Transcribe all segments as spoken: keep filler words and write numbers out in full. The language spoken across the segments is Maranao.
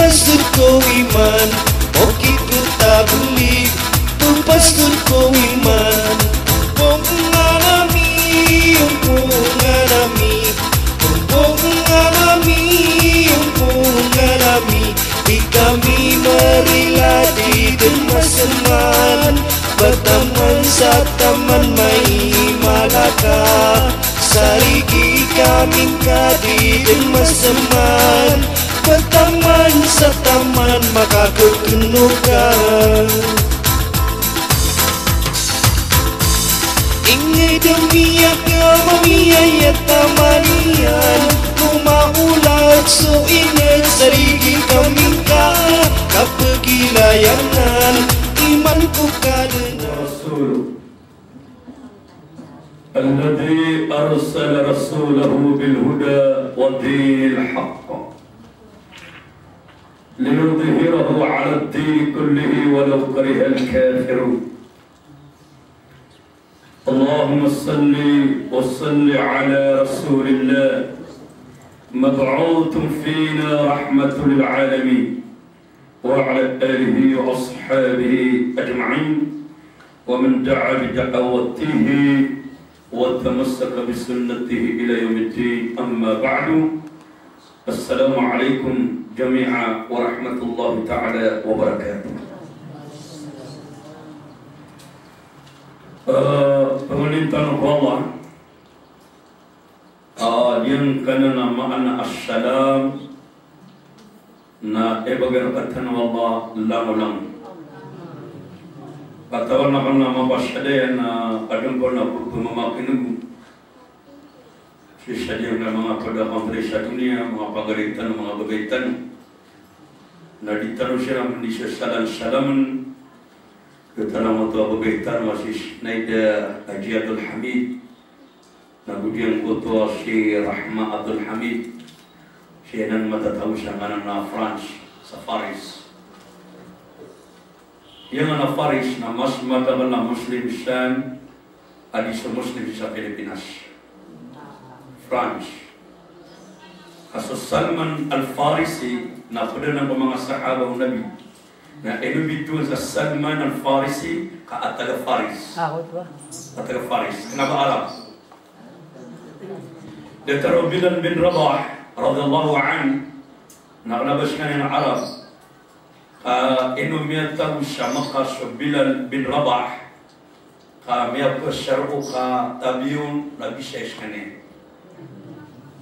Pastor ko iman, okit ko tablig, pastor ko iman. Ompong ami, ompong ami, ompong ami, ompong ami. Di kami marila di den maseman, ba taman sa taman mai Malaka. Sa rigi kami ngka di den maseman, ba taman sa taman makakekeno ka. Inged a miyaka mamiyaya taman iyan, ko maolat so inged sa rigi kami ngka, kapegilayanan iman ko Kadnan. الذي أرسل رسوله بالهدى ودين الحق ليظهره على الدين كله ولو كره الكافرون. اللهم صل وسلم على رسول الله مبعوث فينا رحمة للعالمين. وعلى آله وأصحابه أجمعين ومن دعا بدعوته وتمسك بسنته إلى يوم الدين. أما بعد. السلام عليكم جميعا ورحمة الله تعالى وبركاته. Eh, pangnin tano ko Allah. Ah, giyangkanan a maana a salam na ibagay rktano o Allah langolangon. Katawan akn a mapasad iyan na adn pn a pphamakin'g sii sa giyangkaya manga pd a country sa doniya, manga pagari tano, manga babay tano. Na di tano siran pn di sasalamsalamen. Katawan o tano a babay tano a si Naida Haji Abdul Hamid. Na go giyangkoto a si Rahma Abdul Hamid, si anan matatago sa ngaran a France, sa Paris. Aya ngaran a Paris na mas madakl a Muslim san a di so Muslim sa Pilipinas. France. Ka so Salman Al-Farisi na pd anan ko manga sahaba o Nabi. Na ino bitowan sa Salman Al-Farisi ka a taga Faris. A taga Faris. Kna ba Arab. Datar o Bilal bin Rabah radhiyallahu anhu, na kna ba skaniyan a Arab. Ka ino miyatago sa Makkah so Bilal bin Rabah. Ka miyapasar o katabi on na bisa skaniyan.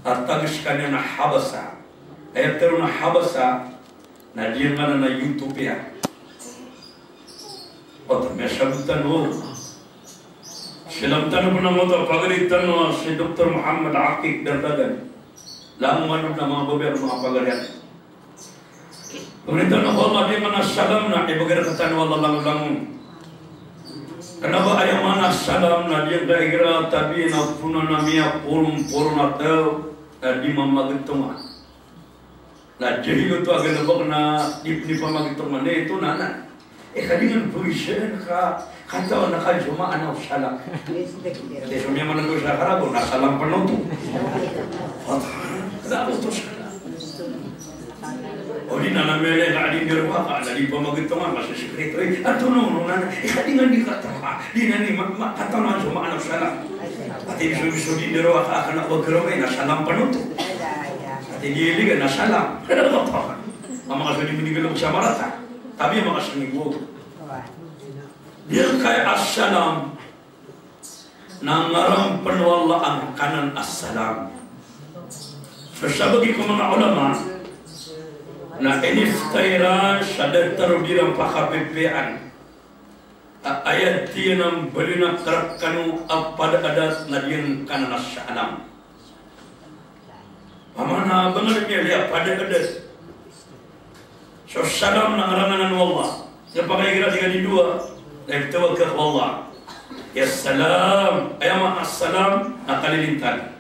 A taga skaniyan na Habasa. Aya tharoon a Habasa na giyangkanan a Ethiopia. Oto, miyasagot tano. Salam tano pn angkoto a pagari tano a si Doktor Muhammad Aqiq Dardagan. Langon a manga babay, manga pagari. Pangnin tano ko Allah, giyangkanan a salam na ibagay rktano o Allah langolangon. Kna ba aya maana a salam na giyangkaya igira tabiya na phoon a miyaporonporon a taw na di mamagtonga. Na jahil oto a galbk na di pn ipamagtonga na ito na na. Eh, ka di ngka pagizaan ka, katawan ka Jumaat na salam. Di so miyamanto sa Arabo na salam pn oto. Wata, na oto salam. O di na na miyalay ka a di ndorowaka, na di pamagtonga, masa sekreto, eh, antonaa onon na, eh, ka di ngka di katawan, di na ni ma, ma, katawan so maana o salam. Ati di so, so di ndorowaka, kna o ba graway na salam pn oto. Ati di iligan na salam. Mama ka so di minigalbk sa marata. Tabiya maka sinigo. Giyangkaya assalam na ngaran pn o Allah angkanan a salam. So sabagi ko manga ulama na iniftah iran sa datar o di iran pakapipiyaan a aya tiyan a mbaloy akn rkano a pd a adat na giyangkanan a salam. Pamana ba ngka di miyalay a pd a adat. So salam na ngaran anan o Allah. Aya pakaigira di ka di dowa, na iptawag ka ko Allah. Ya salam. Aya maana salam na kalilintan.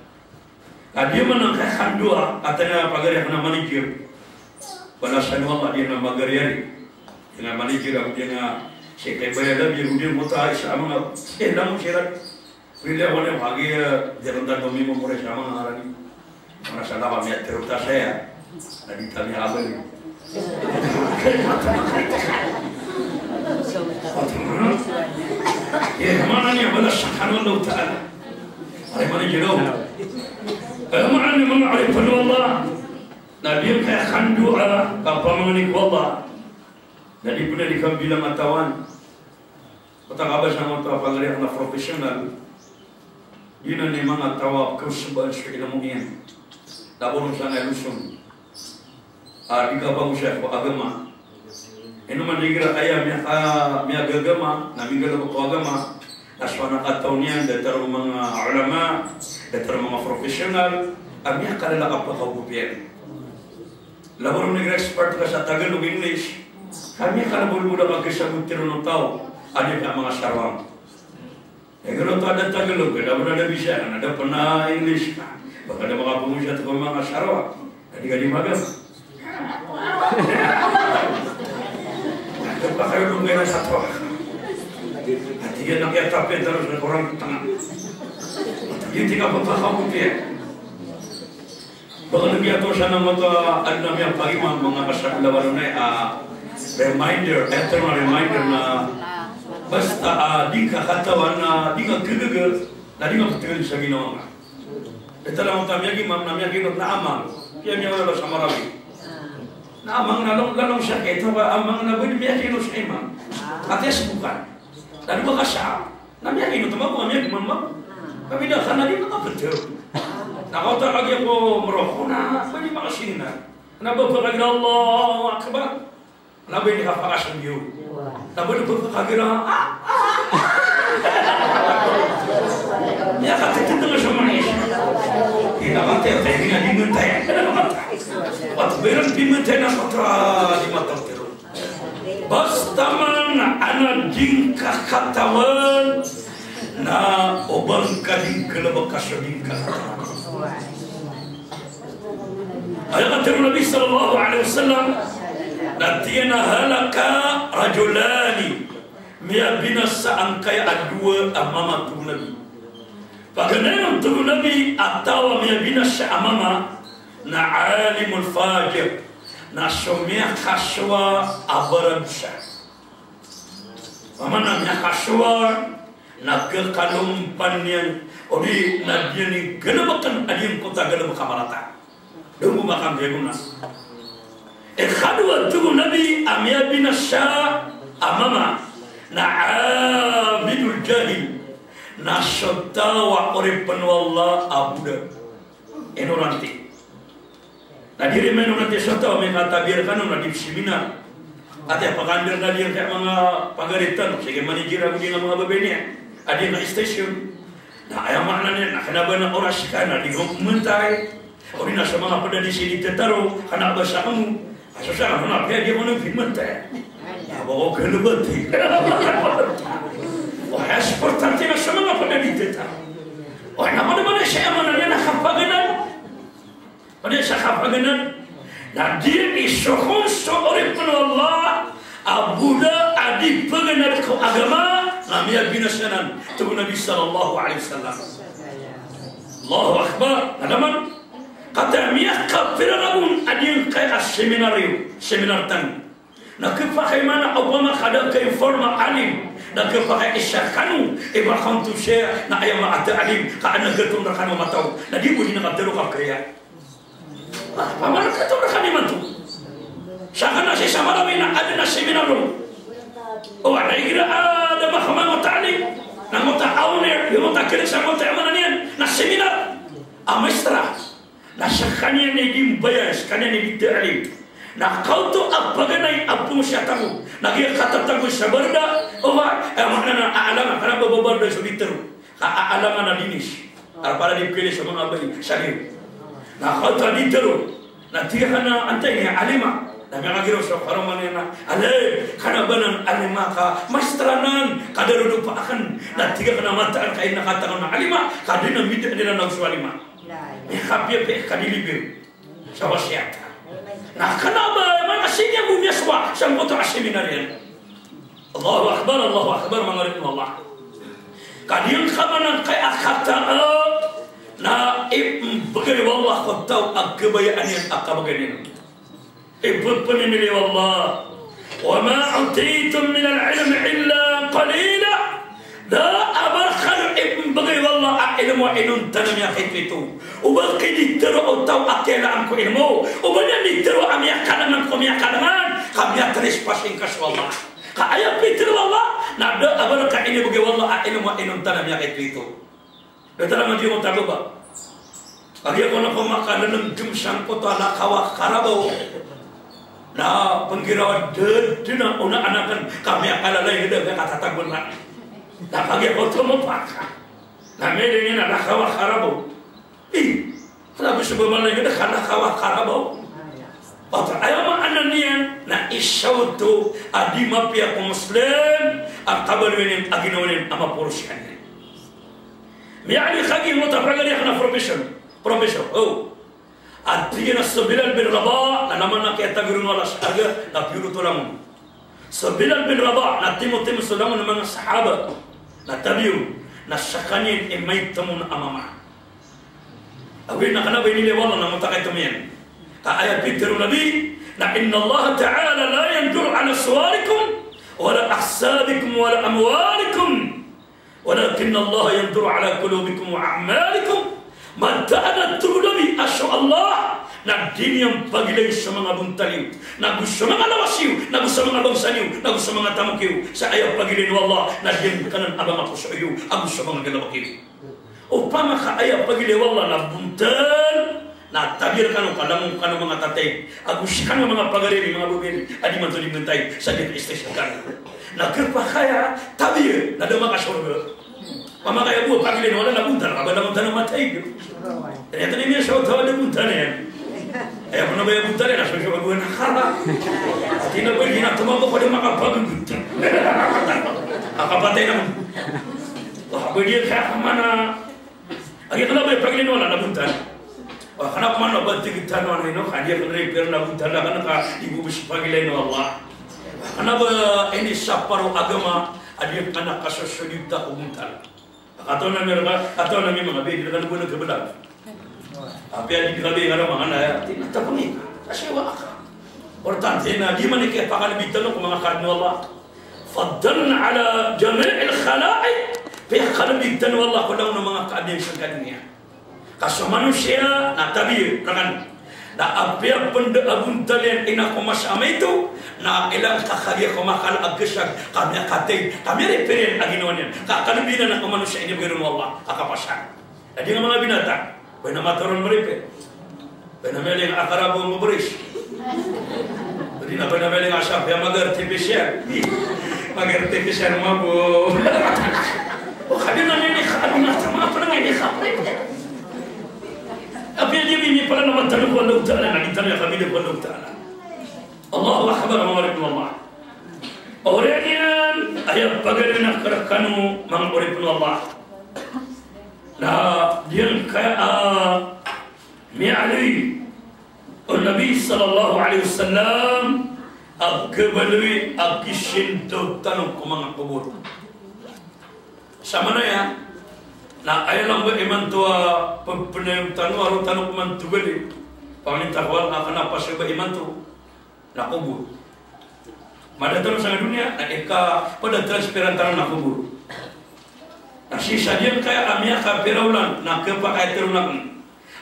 Ka di man angkai ka dowa, a tana pagari akn a manager. Ba na salam o Allah, di na magari ari. Di na manager, di na si kay bayad a, di na mota, isa amang, eh, langon siran. Pili ako niyan, pagi, eh, di ron tanto mimo mura sa manga ngarani. Manga salaka miyatharo ta saya. Na di kami abal. Aya maana niyan, balasan kano o Allah Ta'ala. Aya maana niyan, aya maana niyan, manga oripn o Allah, na di kaya kandoa, kapamangni ko Allah. Na di pn a di kabilang a tawan. Oto ka ba sa oto a pagari a professional. Giyanan i manga taw a kaosmbaan so ilmo iyan. Labaw ron sa ngailoson a di kapagosaya ko agama. Ino man di igira aya miyaka, miyagagama, na minggalbk ko agama. Na so anak a taw niyan, datar o manga ulama, datar o manga professional a miyakalala a pakaogopiyan. Labaw ron igira expert ka sa Tagalog, English. Ka miyakalala a bolbol a kagiya sa bo tiro o taw a di ka manga sarwang. Igira oto a da Tagalog, da pn a da Bisaya, na da pn a English ka. Ba ka da makapangosaya ko manga sarwang. Adi ka di magam. Adi ka di magam. Adi ka di magam. Adi ka di magam. Adi ka di magam. Ba ka lagid oto sa manga oto a adn a miyapagimam, manga kasablawan on a, ah, reminder, eternal reminder na basta, ah, di ngka katawan na di ngka gagaga, na di ngka ptgn sa ginawa ngka. Datar a oto a miyagimam na miyakinot na amang. Piya miyawala sa Marawi. Na amang na long, lalong sakit, ba amang na bodi miyakinot sa imam. Ati a sbokan. Lalo ba ka sa Na miyakinot mambo, miyakinot mambo. Kami da ka na di makaptero. Na kaoto lagid ako mroko na, pwede makasina. Na ba pakagira Allahu Akbar. Na ba ini kapakasang iyo. Na ba ini pakagira, ah, ah, ah. Miyakatitindang sa manis. Di na matay, di na di matay. At berang di matay na patra di matay. Basta man a na di ngka katawan na o ba ngka di nggalbka so di ngka katawan. Aya katharo o Nabi sallallahu alaihi wasallam na tig iyan a halaka rajulani, miyabinasa angkaya a dowa a mama, tig o Nabi. Paganay on, tig o Nabi, a taw a miyabinasa a mama na alimul fajir, na so miyakasowa a baradosa. Mama na miyakasowa na khakalompan iyan, odi na di niyan galbkn a di ngkoto a galbk a marata. Dn bo makambiyago na. Ikadowa, tig o Nabi, a miyabinasa a mama na abidul jahil, na so taw a oripn o Allah a boda. Ino ranti. Na di rin man ino ranti so taw a miyakatabi rkano na di seminar. Ati a pakandar na di ngka manga pagari tano, sii ki manager ago di ngka manga babay niyan. A di ngka station. Na aya maana niyan na kna ba na oras ka na di ngka mantay. Odi na so manga pd a di sii di titaro, kna ba sa kamo. A so sa kano na piya di ko na pimantay. Na ba ko kalbati. O, aya so importante na so manga pd a di titaro. O, na mana-mana sa aya maana niyan na kapaganay. Odi sa kapaganay. Na di isohon so oripn o Allah a boda a di paganad ko agama, na miyabinasa nan, tig o Nabi sallallahu alaihi wasallam. Allahu Akbar. Na da man, katii a miyakapira ragon a di ngka a seminar iyo, seminar tano. Na khapakay man a opama ka da ka informa alim, na khapakay isa kano i ba kanto siya na aya maana a alim, ka adn a gtong rkano mataw, na di bo di na katero ka kaya. Ah, pamana ka tawra ka di manto. Sakn na sii sa Marawi na adn a seminar ron. O, na igira a da ba ka manga talim, na manga owner, manga khalis, manga aya maana niyan na seminar a maestra. Na skaniyan i di mbayas, skaniyan i di talim. Na kaoto a paganay a pngosiyat ako, na giya katatago sa barda, o ba, aya maana na aalangan, kna ba barda so di tero. Ka aalangan a dinis. Arpala di pkhailay so manga babay, sa giya. Na kaoto a di tero. Na tig akn a antaa ini a alima. Na miyakagiraw so karoma niyan na, alay, kna ba nan alima ka maestra nan, ka darodopa akn. Na tig akn a mataan ka aya katago na alima, ka di na mida di na ago so alima. Miyakapiyapiya ka di libir sa wasiyat. Na kna ba, man a sii niyan bo miyasowa sangkoto a seminar iyan. Allahu Akbar, Allahu Akbar, manga oripn o Allah. Ka di ngka man angkaya kataa na i-, Wallah, ko taw a kabayaan iyan a kabagay niyan. Ipepemimili o Allah. Wa ma utitum minal ilmi illa qalila. Da a ba rkano ipembegay o Allah a ilmo a inonta na miyakaito-ito. O ba ki di tero o taw a kiyalaan ko ilmo, o ba niyan di tero a miyakalangan ko miyakalangan, ka miyatrespassing ka so Allah. Ka aya pitero o Allah na da a ba rka inibegay o Allah a ilmo a inonta na miyakaito-ito. Datar a madiyo ko tago ba. Kagiya ko na ko makalalengkem sangkoto a lakaw a karabaw. Na penggiraw a dede na ona anaken ka miyakalalayon da ka katatago na. Na kagiya ko to mapaka. Na mele niyan a lakaw a karabaw. Ih, kala ko so ba malalayon da ka lakaw a karabaw. Oto, aya maana niyan na isa oto a di mapiya ko Muslim a kabaloy niyan a ginawa niyan a maporosiyan iyan. Miyakali kagiya mo ta pagari akn a profession. Profession. O. A tig iyan a so Bilal bin Rabah, na naman na kiyatagr on o Allah sa arga, na piyorot o langon. So Bilal bin Rabah, na timotimo so langon o manga sahaba. Na tabiya on, na skaniyan i maito on a mama. Ago na kna ba inilay o Allah na motakaito miyan. Ka aya pitero o Nabi, na inna Allah ta'ala la yanzuru ala suwarikum, wala ahsabikum, wala amwalikum. Walakinnallaha yanzuru ala qulubikum wa a'malikum. Mataan a tig o Nabi a so Allah na di niyan pagilay so manga bontal iyo, nago so manga lawas iyo, nago so manga bangsa niyo, nago so manga tamok iyo. Sa aya pagilay o Allah na di niyan kanan a manga poso iyo, ago so manga galbk iyo. Opama ka aya pagilay o Allah na bontal, na tabiya rkano ka langon kano manga tatay, ago skano manga pagari, manga babay, a di man to di mentay sa di ka-stress kano. Na khapakay a tabiya na da makasorga. Opama ka aya bo a pagilay o Allah na bontal, ka ba langon tano matay. Ternyata ini siya taw a da bontal iyan. Aya bo na ba aya bontal iyan, na so siya ba bo na kala. Ati na ba di na tomabok o da makapagibontal. Akapatay na. Wah, ba di ka mana. Agi kna ba aya pagilay o Allah na bontal. Wah, kna ba mana ba tig tano a ino, ka di kna repair na bontal, kna ka di bo bes pagilay o Allah. Kna ba ini saparo agama a di kna kasosodi ta ko bontal. Katawan ami rka, katawan ami manga biyadi rka na bo na khablag. Apiya di khablag a manga na aya, di na tapang i. Kasi wa ka. Importante na di man i kiyapakalbi tano ko manga karn o Allah. Fadlan ala jami'il khalaiq. Piyakalbi tano o Allah ko langon o manga kaadn sangkadn iyan. Ka so manosiya na tabiya rkano. Na apiya pn da a bontal iyan i na ko masa a maito, na ilay ka kagiya ko makala a gsag, ka miyakatay, ka miyarepair iyan a ginawa niyan. Ka kalbi niyan na ko manosiya inibgay ron o Allah a kapasad. Na di nga manga binatang. Ba ino matoron ma-repair? Ba ino miyaling a karabaw a mabris? Di na ba ino miyaling a siyap a mag-artificial? Mag-artificial mabo. O ka di na miyaling a, ano na, tama pa na miyaling a. Apiya di mimipala na matalo ko Allah Ta'ala, na di talo a kabida ko Allah Ta'ala. Allahu Akbar, manga oripn o Allah. Oriyan iyan, aya pagari na rkano, manga oripn o Allah. Na giyangkaya a miyaaloy o Nabi sallallahu alaihi wasallam a kabaloy a kisindaw tano ko manga kobor. Samanaya na aya lang ba imanto a pphanayawn tano a roo tano ko manto gali. Pangni ta ko Allah na kna a pasad ba imanto na kobor. Mada tano sa doniya na ika pd a transparent tano na kobor. Na sii sa giyangkaya a miyakapira olan na khapakay a tero na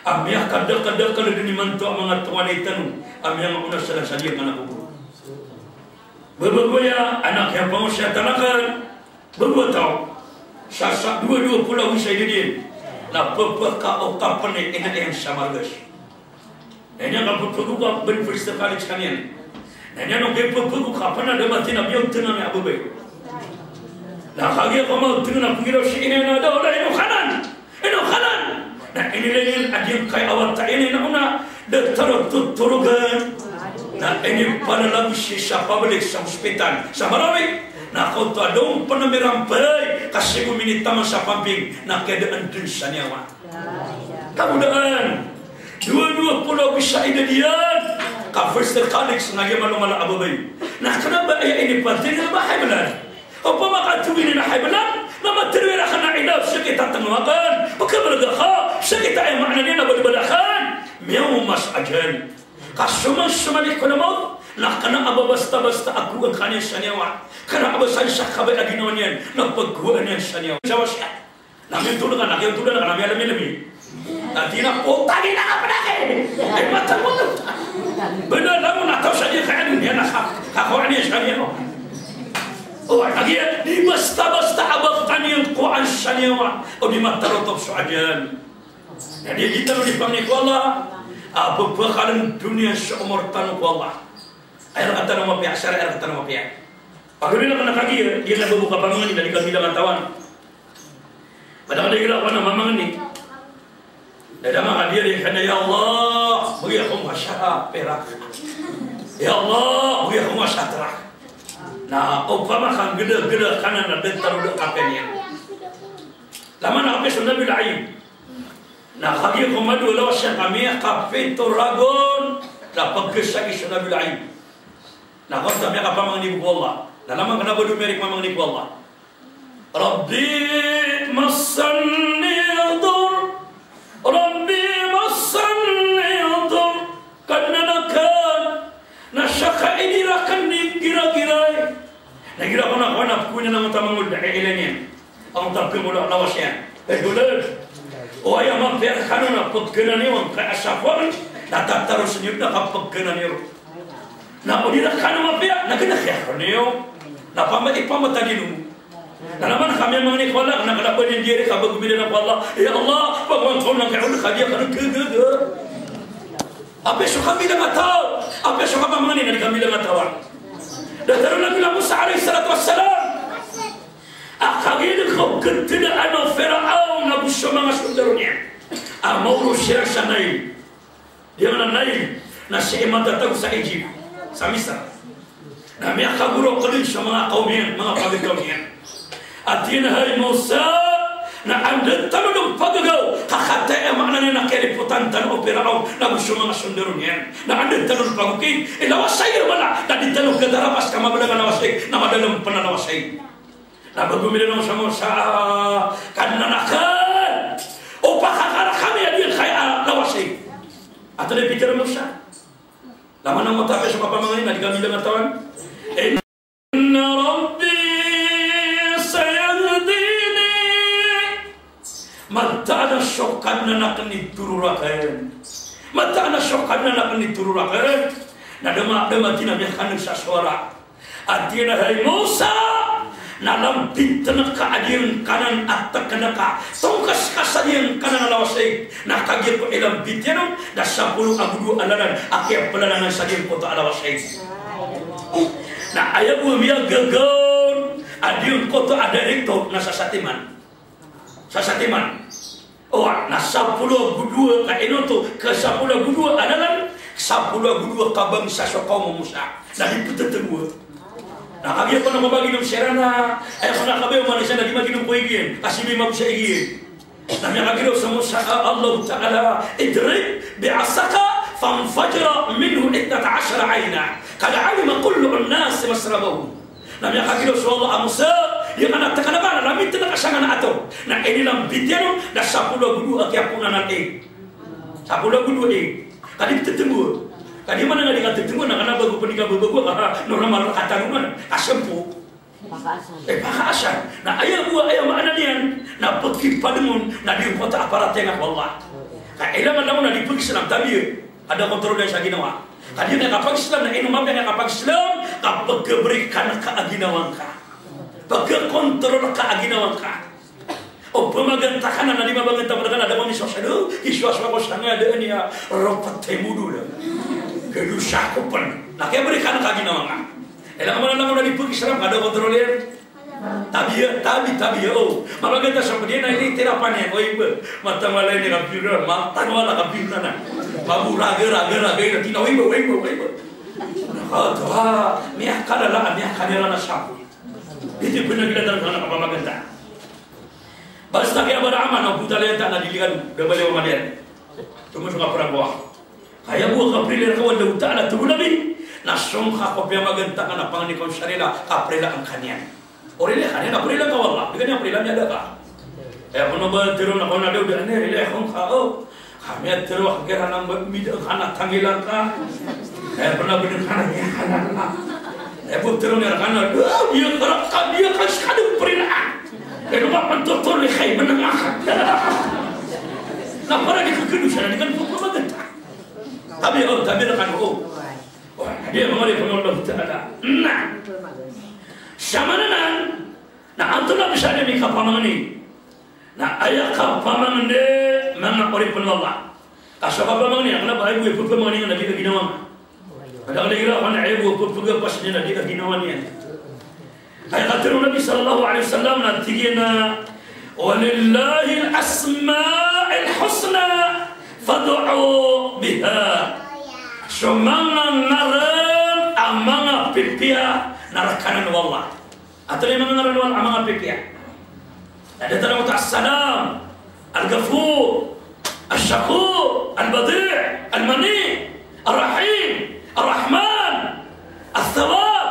a miyakadakadakl dn imanto a manga tonganay tano a miyangaona sa giyangkanan a kobor. Ba bago aya a kiyapangosiyatan akn, ba bago a taw, sa, sa dowa, dowa polo ago isa i dadiyan, na pphakaokapn i ina iyan sa margas. Na iniyan ka pphagokap, bn first college ka niyan. Na iniyan o kipphagokap na da matin a biyaw tngan a babay. Na kagiya ko maw tngan a pnggiraw si ina iyan a da, o da, ino kanan? Ino kanan? Na inilay iyan a giyangkaya a wata ini na ona, datar o totorogan. Na inipalalagoy sii sa public, sa hospital sa Marawi. Na kaoto a da on pn mirampay, ka sii bo minitaman sa pumping, na kiyadaan dn sa niyawa. Kagodaan. Dowa, dowa polo ago isa i dadiyan. Ka first college na giya malomala a babay. Na kna ba aya inipatay na ba high blood? Opama ka togini na high blood, na matero iran a kna a ila, sii kitatngn o akn, pkhablga ka, Sa kita, aya maana niyan na bali-bali akn miyaoma so ajal. Ka so man, so malikul mawt na kna a ba basta-basta a gowaan ka niyan sa niyawa. Kna a ba san sa kabaya a ginawa niyan na paggowaan iyan sa niyawa. Sa wasiya. Na miyaontol ka, na kiyaontolan ka, na miyalmi-lmi. Na tig iyan a, "Putang ina ka pn, aki." Ay, mata mo. Bnar na taw sa di ka, ano niyan, na ka, kakowaan iyan sa niyawa. O, lagid iyan, di basta-basta a ba ka niyan kowaan sa niyawa. O di matarotop so ajal. Na di, di tano di pangni ko Allah a ba ba ka dn doniya so omor tano ko Allah. Aya rk tano mapiya, asar aya rk tano mapiya. Pagari na kna kagiya, iyan na ba bo kapamangni na di ka milangatawan. Kadakadakl igira ko na mamangni. Na da manga diya di kna, "Ya Allah, bgi ako ngka sa pirak. Ya Allah, bgi ako ngka sa trak." Na opama ka nggdagdag ka na na da tano da kapen iyan. Laman a kapen so Nabi Ayub. Na kagiya ko mado a lawas iyan ka miyakapito ragon, na pagkasagi so Nabi Ayub. Na kon ta miyakapamangni bo ko Allah. Na laman kna ba do miyarik mamangni ko Allah. Rabbi massani dhurr. Rabbi massani dhurr. Kadnan akn, na saka ini rakn di gira-gira. Na gira ko na, ko na, ko na, na mata mangol da, eh, ilan iyan. Ang tapkn ko na lawas iyan. Eh, gulad. O aya mapiya rkano na pagkanan iyo angkaya a safoan, na tataros niyo na kapagkanan iyo. Na o di rkano mapiya, na kna kiyakn iyo. Na pama-, ipamatalino. Na laman ka miyamangni ko Allah, na kna ba niyan di ari ka ba gomira ko Allah. Ya Allah, pagwan ko na kaya ulo ka di akn kagaga. Apiya so kamilangataw, apiya so kapamangni na di kamilangatawa. Da tharoon o Nabi Musa alayhis salatu wassalam a kagiya ko khatadaan o Firaun ago so manga sondaro niyan a maoros siran sa Nile. Di anan a Nile na sii matatago sa Egypt, sa Misra. Na miyakagorok dn so manga kawm iyan, manga pagagaw niyan. A tig iyan a, "Hay Musa, na anda tano dn pagagaw, ka kataya maana niyan na kiyalipotan tano o Firaun ago so manga sondaro niyan. Na anda tano dn pagokit, i lawas a aya mala, na di tano katarapas ka mablang a lawas a ig, na madalm pn a lawas a ig." Na ba gomira o Musa, Musa, Kadnan akn, opama ka rakami a di angkaya a lawas a ig. Antonaa i pitharo o Musa? Laman a matapi so kapamangni na di kamilangatawa. Inna Rabbi sayahdini. Mataan a so Kadnan akn i toro rakn. Mataan a so Kadnan akn i toro rakn. Na da ma, da mataan a miyakaneg sa sowara. A tig iyan a, "Hay Musa, na lambitn ka a di angkanan a tgn ka, tongkas ka sa di angkanan a lawas a ig, na kagiya ko ilambit iyan on, na sapolo ago dowa a lalan a kiyaplanan sa giyangkoto a lawas a ig." Na aya bo a miyagaga on a giyangkoto a director na sa Satiman. Sa Satiman. O, na sapolo ago dowa ka ino oto, ka sapolo ago dowa a lalan, sapolo ago dowa ka bangsa so kawm o Musa. Na di pthathagoa. Na kagiya ko na mabagi dn siran na, aya ko na kabaya o manosiya na di maginom ko ig iyan, ka sii bo i magosa ig iyan. Na miyakagiraw so Musa a, Allah Ta'ala, "Idrib bi'asaka fanfajara minhu ithnata ashara ayna. Qad alima kullu unnasin mashrabahum." Na miyakagiraw so Allah a Musa, aya ka na tgn ka na lambitn ka sangkanan a toro. Na inilambit iyan on, na sapolo ago dowa a kiyaponan a ig. Sapolo ago dowa a ig. Ka di pthathagoa. Ka di maana nga di kathathagoa, na kna ba go pn i kababagoa, ka normal a katarungan. Ka sampo. Eh, pakaasar. Na aya bo a, aya maana niyan na pkhipadng on na di ko ta aparatiyaya ko Allah. Ka ilangan langon na di pag-Islam, tabiya. Kada kontrol iyan sa ginawa. Ka di na kapag-Islam, na ino mapiya na kapag-Islam, ka pkhabarikan ka a ginawa ngka. Pkhakontrol ka a ginawa ngka. O pamaganta ka na, na di mabaganta ka na, da mamisosado, kisoswa ko sa nga, da niyan, ropet tayo mo doon. Kadosa ko pn. Na kiyabarikan ka a ginawa ngka. Ilangan langon na di pag-Islam, kada kontrol iyan. Tabiya, tabi, tabiya, o. Mabaganta sa pd iyan na initirapan iyan, o iba. Mata malay ni kapira, mata wala kapira na. Babu raga, raga, raga, ina tina, o iba, o iba, o iba. Nakato, ha, miyakalala, miyakalala na siya. Ito pn a ginawa na kapamaganta. Basta kiyabara aman, o buta liyan ta na diligan, da bali o maliyan. Tumo so kapra ko. Kaya bo a kaprilan ka o Allahu Ta'ala, tig o Nabi, na song ka ko piyamaganta ka na pangni ko sa rila, kaprilan ka niyan. O rila ka niyan, kaprilan ka o Allah, di ka niyan kaprilan, miyada ka. Aya kono ba tero na kono da, da, ne, rilai ko ngka, o. Kami a tero a kira na ba, mida ka na tangilang ka. Aya kono ba, da, ka na, ya, ka na, ka na. Aya bo tero na ka na, da, dia ka, ka, dia ka, ska da prin a. Aya kono ba, pantotol, kay, menengah. Na para di kekedusan, di kan pupul magenta. Tabi, o, tabi na kan, o. Wah, dia mangari ko Allah Ta'ala. Na. Samananan, na antonaa bes a di kapamangni. Na aya kapamangni, manga oripn o Allah. Ka so kapamangni, kna ba aya bo ipphangni na di ka ginawa. Kada kala igira ko na aya bo ipphagapas niyan na di ka ginawa niyan. Aya katharo o Nabi sallallahu alaihi wasallam na tig iyan a, "Walillahil asma'ul husna fad'uhu biha." So manga ngaran a manga pipiya na rk anan o Allah. Antonaa i manga ngaran o Allah a manga pipiya? Na da tano oto As-Salam, Al-Ghafur, Ash-Shakur, Al-Badi', Al-Mani', Ar-Rahim, Ar-Rahman, Ath-Thawwab,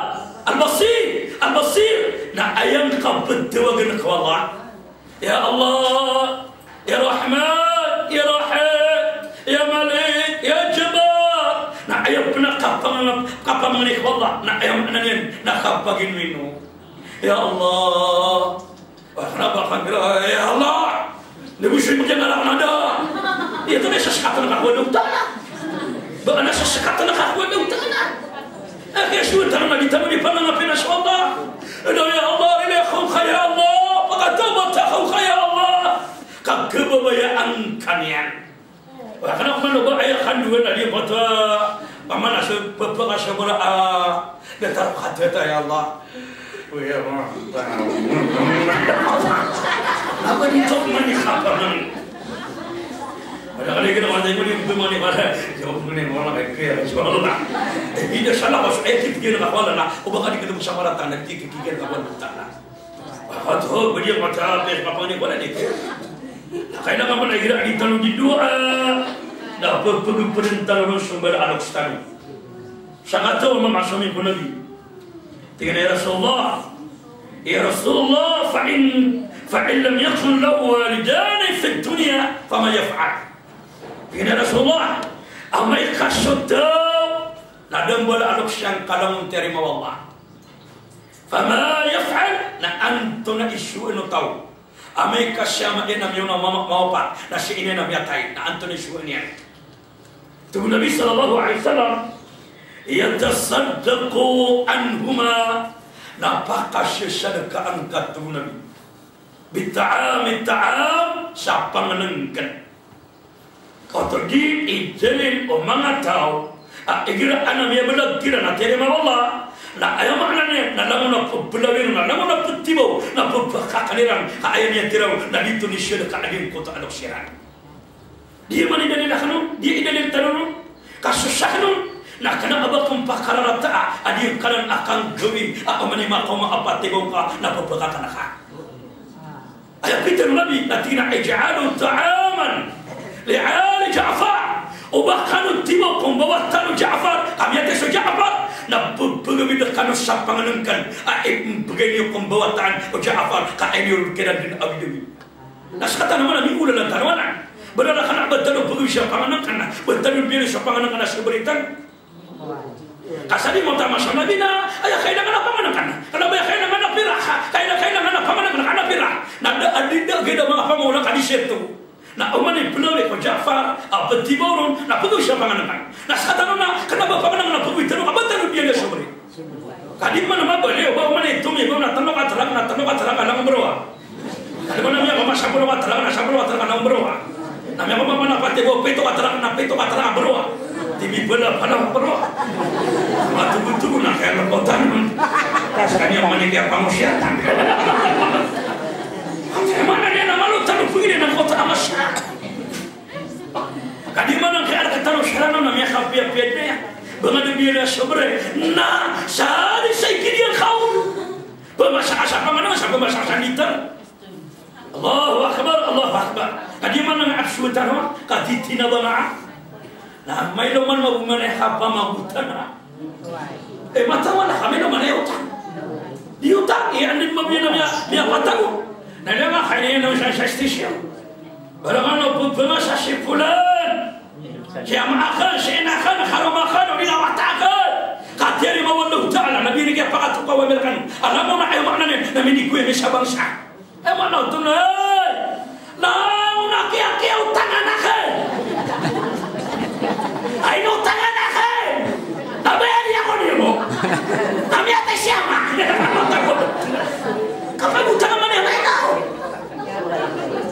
Al-Basir, Al-Basir. Na aya ngka pthawagan ko Allah, ya Allah, ya Rahman, ya Rahim, ya Malik, ya Jabbar. Na aya pn a kapamang-, kapamangni ko Allah, na aya maana niyan na kapaginoino. Ya Allah. Wah, kna ba ka mira, ya Allah. Di bo sii mkiyangarak na da. Iya, tano aya saskatan ka ko Allah Ta'ala. Ba ana saskatan ka ko Allah Ta'ala. Aya kiyasowa tano na di tano di panangapina so Allah. Ino, ya Allah, rilai ko ngka, ya Allah. Pkatawbat ako ngka, ya Allah. Ka kababayaan ka niyan. Wah, kna ko man o ba aya kandoan a di pata, paman a so, papa ka so bala, a, datar ka tata, ya Allah. O ya Allah. Apa di tok mani kapanan. Pada kali kena mata ini, ini mani pada. Jawab mani, Allah, kaya, ya Allah. Ida salah, mas, eh, kita kira na wala na. O ba ka di kena musamaratan, na di kikikir ka wala na. Wakato, ba di mata, pes, mapangni, wala di. Na kailangan man a igira di tano di doa. Na pphagpdn tano ron so mbala a loks tano. Sakataw a mama a somiyong ko Nabi. Tig iyan a, "Ya Rasulullah, ya Rasulullah, fa in, fa in lam yakun lahu walidani fid dunya, fama yaf'al?" Tig iyan a, "Ya Rasulullah, amay ka so taw na da mbala a loks iyan ka langon tiyarima o Allah. Fama yaf'al, na antonaa i sowaan o taw? Amay ka si ama iyan na miyaona, mama, mawapat, na si ina iyan na miyatay, na antonaa i sowaan iyan?" Tig o Nabi sallallahu alaihi wasallam, "Yatasaddaqu anhuma," na pakasisadkaan ka, tig o Nabi. "Bita'ami ta'am," sa pangnngkn. Oto di i dalil o manga taw a igira a na miyabalag kiran a tiyarima o Allah, na aya maana niyan na langon a pbalawi ron, na langon a ptibaw, na pphakakn iran ka aya niyan tiraw na di toni siya ka a giyangkoto a loks iran. Di man i dalil akn on, di i dalil tano ron. Ka so sakn on na kna a ba ko mpakararata a di kanan a kanggawii a oman i makaoma a patibaw ka na pphakakn ka. Aya pitharo o Nabi na tig iyan a, "Ij'alu ta'aman li ali Ja'far." O ba kano tibaw ko mbawataan o Ja'far, ka miyatay so Ja'far, na pphagawii kano sa pangnngkn a ipmbgay niyo ko mbawataan o Ja'far, ka aya niyo ron kiran dn a awidawid. Na skatano man a miolaola tano anan. Ba da kna ba tano pgawii sa pangnngkn, ba tano biyaloy sa pangnngkn a so baritan. Ka sa di mo tama sa Nabi na aya kailangan a pangnngkn. Kna ba aya kailangan a pirak, kailangan, kailangan a pangnngkn, kna pirak. Na da a di da gida manga pamaola ka di sito. Na oman i pnawi ko Ja'far a ptibaw ron na pgawii sa pangnngkn. Na skatano na kna ba pangnngkn a pgawii tano ka ba tano biyaloy so bari. Ka di man a mabaloy o ba oman i tomi ba na tano ka trang, na tano ka trang a langon browa. Ka di man a miyakaoma sa browa trang, na sa browa trang a langon browa. Na miyakaoma man a patibaw pito ka trang, na pito ka trang a browa. Di mibala pala a browa. Matogotogo na kaya lkotan. Skaniyan man i kiyapangosiyatan. Aya maana niyan na malo tano pgawii na koto a masa. Ka di man a kaya rktano sa Ranaw na miyakapiyapiya dn iyan. Ba nga da biyaloy so bari. Na sa di sa ikidi a kaon. Pmasa ka sa pangnngkn, sa pmasa ka sa nitan. Allahu Akbar, Allahu Akbar. Ka di man a nga absutan on, ka di tinabang a. Na mailo man magoman a kapamagotan a. Eh, matawan a kami na manay otang. Di otang, eh, anda di mabiya na miya, miyapatang. Na da nga kainan sa, sa station. Barang ano, pembangasa si fulan. Si ama akn, si ina akn, karoma akn, odi na wata akn. Ka tiyarima o Allah Ta'ala, na biyani kiya pakatokawan iran. Alam mo na, aya maana niyan, na minigway mi sa bangsa. Aya maana oto na, na, na kiya, kiya otangan akn. Ay, na otangan akn. Na bayad iyan ko niyo mo. Na miyatay si ama. Kapag otangan man iyan, ay, na.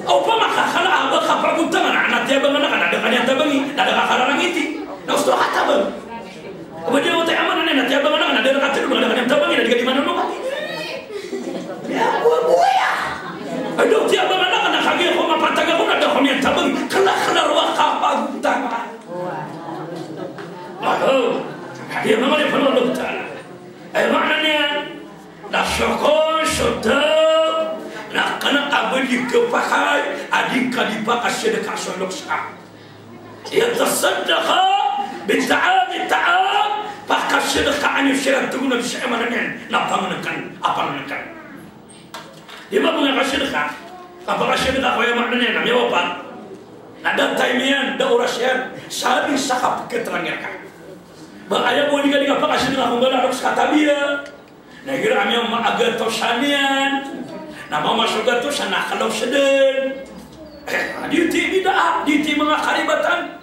Opama ka kala a ba ka pagotangan a, na tiyabangan ka na da ka niyan tabangi, na da ka kararangiti. Na osto ka tabang. Oba di oto aya maana niyan na tiyabangan ka na da ka tadog, na da ka niyan tabangi, na di ka di manonong. Ya, buwa-buwa ya. Ado tiyabangan ka na kagiya ko mapatag ako na da ko niyan tabangi. Kala, kala roo a kapagotangan. Aho. Aya maana niyan, aya maana niyan. Na so kon so taw na kna a ba di khapakay a di ka di pakasadka so loks ka. Yatasaddaqa bita'ami ta'am, pakasadkaan iyo siran, tig o Nabi, sa aya maana niyan na pangnngkn, a pangnngkn. Di ba bo nga kasadka, kapakasadka ko aya maana niyan na miyawapat. Na da time iyan, da oras iyan, sa di sa kapkhatrang iyan ka. Ba aya bo di ka di kapakasadka ko mbala a loks ka, tabiya. Na igira a miyamaaga tosan iyan, na mamasogat tosan na kalaw sdn. Eh, di ti bid'ah, di ti manga karibatan.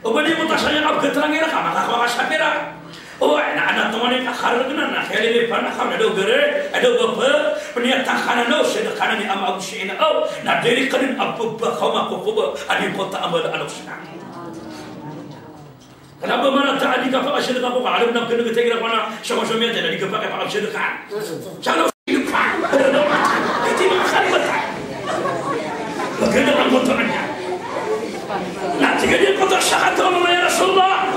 Oba di mo ta saya kapkhatrang iran ka, makakowa ka sa pira. O, na anak tongan i kakargnan, na kiyalilipan a ka, na da o gari, na da o bapa, pniyatakanan o, sdn kanan i ama ago si ina o, na di ri kdn a pphakaoma ko koba a di ko ta a mbala a loks ka. Kna ba marata a di kapakasadka ko ka, alam na kna katigira ko na sa masomiyan na di kapakay pakasadka. Sa na silipan. Iti manga kalimat. Maganda ang kotoran niya. Na tig iyan, kotor sa kataw mo, ya Rasulullah.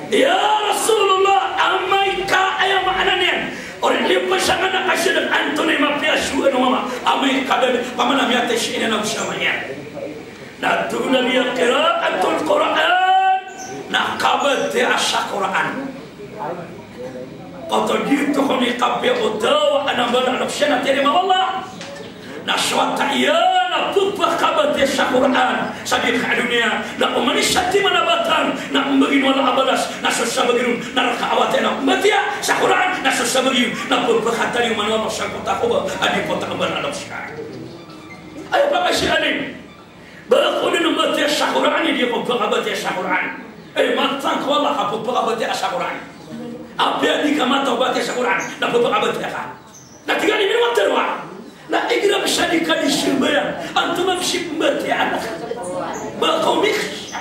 Ya Rasulullah, amay ka, aya maana niyan, oriyan liyo pasangan a kasadka, antonaa i mapiya so ano mama, amay ka da, pamana miyatay si ina na o si ama iyan. Na tig o Nabi a qira'atul Qur'an, na kabatiya sa Qur'an. Kagiya oto kon i kapiya o taw a na mbala a loks iyan na tiyarima o Allah. Na so wata iyan na pphakabatiya sa Qur'an sa di ka doniya, na oman i satiman a batan na mbagn o Allah a balas, na so sabagi ron na rka a wata iyan a mbatiya sa Qur'an, na so sabagi ron na pphakataliyoman o Allah sa koto a koba a di ko ta a mbala a loks ka. Aya pakasiyanin. Ba ko dn mbatiya sa Qur'an, di ko pphakabatiya sa Qur'an. Eh, matag ko Allah ka pphakabatiya sa Qur'an. Apiya di ka mataw batiya sa Qur'an, na pphakabatiya ka. Na tig iyan i miniwat tharoa. Na igira pn sa di ka di sambayang, antonaa pn si pmbatiya anak? Ba ko mix.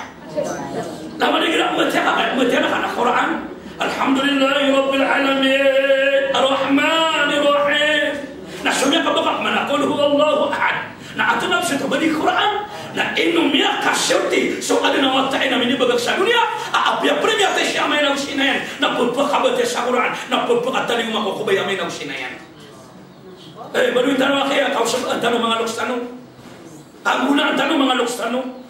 Na man igira pmbatiya ka, pmbatiya anak a Qur'an. Alhamdulillahi Rabbil Alamin. Arrahmanir Rahim. Na so miyakabaka man a Qul Huwallahu Ahad. Na antonaa pn so tabadi Qur'an, na ino miyakasoti so adn a wata iyan a minibagak sa doniya, a apiya pn miyatay si ama iyan ago si ina iyan, na pphakabatiya sa Qur'an, na pphakatalingoma ko koba i ama iyan ago si ina iyan. Eh, baloy tano a kiya, kaosabaan tano manga loks tano. Kagonaan tano manga loks tano.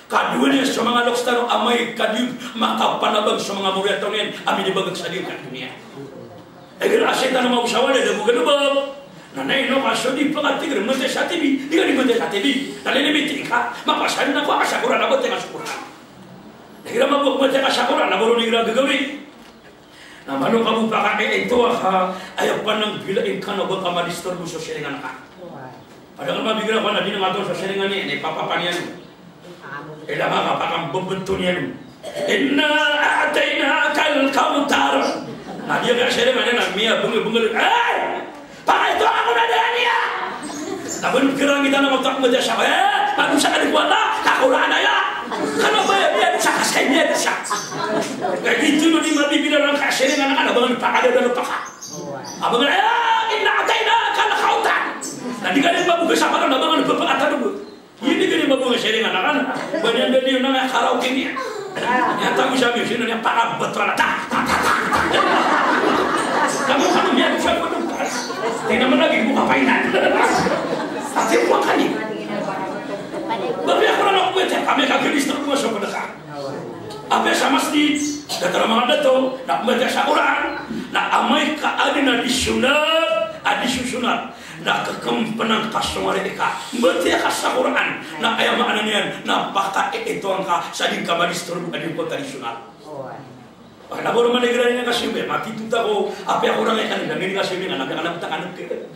Kadowa niyan so manga loks tano, amay ka di makapanabang so manga moriyataw niyan a minibagak sa di ka doniya. Igira a saitan a maosawal a da bo galbk. Na ino ka so di pakatigr mbatiya sa T V, di ka di mbatiya sa T V. Na lilimiti ka, mapasad na ko a ka sa Qur'an, a batiya ka sa Qur'an. Igira mabok mbatiya ka sa Qur'an, na ba ron igira gagawii. Na malo ka bo pakainto a ka, aya pananggilaan ka na ba ka madisturbo so siringan ka. Pada ka mabigira ko na di na mato so siringan iyan, na ipapapaniyan. Ila maka pakambebetoniyan. Inna a'tainakal kawthar. Na di aya siringan iyan na miyabengel-bengel. Ay! Pakaito ako na daan iya. Na ba ron kirangitan a mato a mbatiya sa, eh, madosa ka di ko ata, ka Qur'an aya. Kna ba aya, miyadosa ka, skay miyadosa. Kay gioto no di mabibira ron ka siringan ka na ba ron pakadadalo paka. Abangan, eh, inna a'tainakal kawthar. Na di ka di mabogsa paka na ba ron pepakatadog. Ini gani ba bo nga siringan anan. Ba niyan da niyo na nga karaoke niyan. Niyan tago sa miyo, sino niyan pakabetola. Ta, ta, ta, ta, ta. Kamo kano niyan siya ko dun. Tingnan mo lagi, mukha pa inan. Ati mo kani. Ba biya ko na ako ito, kami ka gani sa mga sa pagdaka. Apiya sa masjid, datar a manga dato, na pembatiya sa Qur'an, na amay ka adn a di sunat, a di susunat. Na kekempenan ka songari ka. Mbatiya ka sa Qur'an. Na aya maana niyan, na pakaitoan ka sa di ka madisturbo a di ko tradisyonal. Wala bo roman igira ini ka simbay, matitota ko, apiya korang ikan, na mini ka simbay, na mini ka simbay.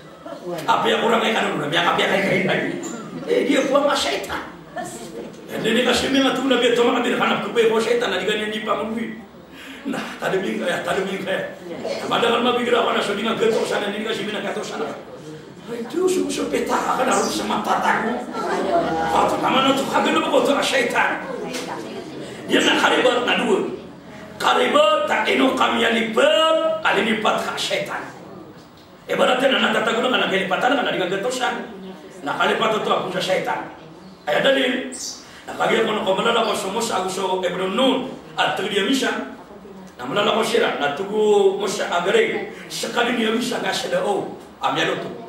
Apiya korang ikan, na mini ka simbay. Eh, di ko a shaytan. Aya di ka simbay, na tona bi, toma ka bi, na kana ko bi ko shaytan, na di ka niyan di pamulwi. Na, tademing kaya, tademing kaya. Madakel mabigira ko na so di nga gato sana, di nga simbay na gato sana. Ay, Diyos, so, so, peta ka na ron sa matatago. Pato naman na to, kagano ko to, a shaytan. Di na karibat na doon. Karibat, ta ino ka miyalipat, a linipat ka a shaytan. Ibarat na natatago na ka na kalipatan ka na di nga gatosan. Na kalipat oto ago sa shaytan. Aya dalil, na kagiya ko na ko malalaw ko so Musa ago so Ibnu Nun, a tig iyan a misan. Na malalaw ko siran, na tig o Musa a gari, sekaniyan a misan ka sada o, a miyaloto.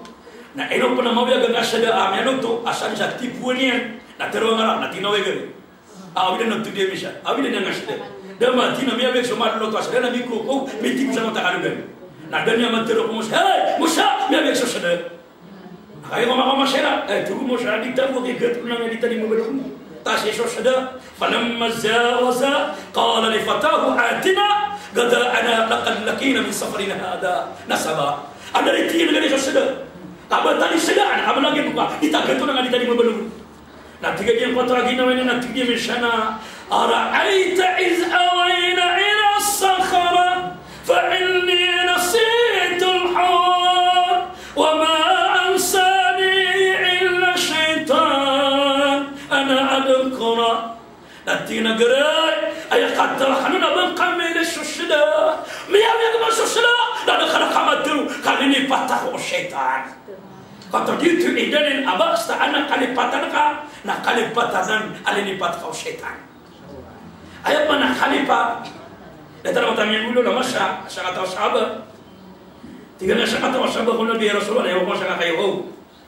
Na ino pen a mawiyag a sada a miyaloto, a san sa tipowan iyan, na tero a ngaran, na tig iyan a gari. Awidan a tig iyan a misan, awidan a sada. Da matina miyawiyag so maloto a sada na miko, o, mitipo sa mata kalodan. Na da niyan matero ko Musa, "Hey, Musa, miyawiyag so sada." Kagiya ko makaoma siran, eh, tig o Musa, di ta bo, di ta bo, di ta di mabaloy. Ta si so sada, falamma jawaza, qala li fatahu atina ghada'ana laqad laqina min safarina hadha nasaba. Anda di tig iyan a gari so sada. Kaba tani sada, na kaba lagi buka, di ta gato na di ta di mabaloy. Na tig iyan a ginawa niyan, na tig iyan a misan a, "Ara'ayta idh awayna ila as-sakhra, fa inni nasitul hut, wa ma ansanihi illa ash-shaytan, an adhkurahu." Na tig iyan a gari, aya katero aken a ba ngka miyailay so sada, miyawiyag aken so sada, na da ka na kamatero, ka linipat ako o shaytan. Kato di oto i dalil a ba, basta aden a kalipatan ka, na kalipatan anan a linipat ka o shaytan. Aya maana a kalipat. Datar mata miyan ulo na masa, sakataw a sahaba. Tig iyan a sakataw a sahaba ko Nabi, "Ya Rasulullah, aya ko masa ka kayo, o.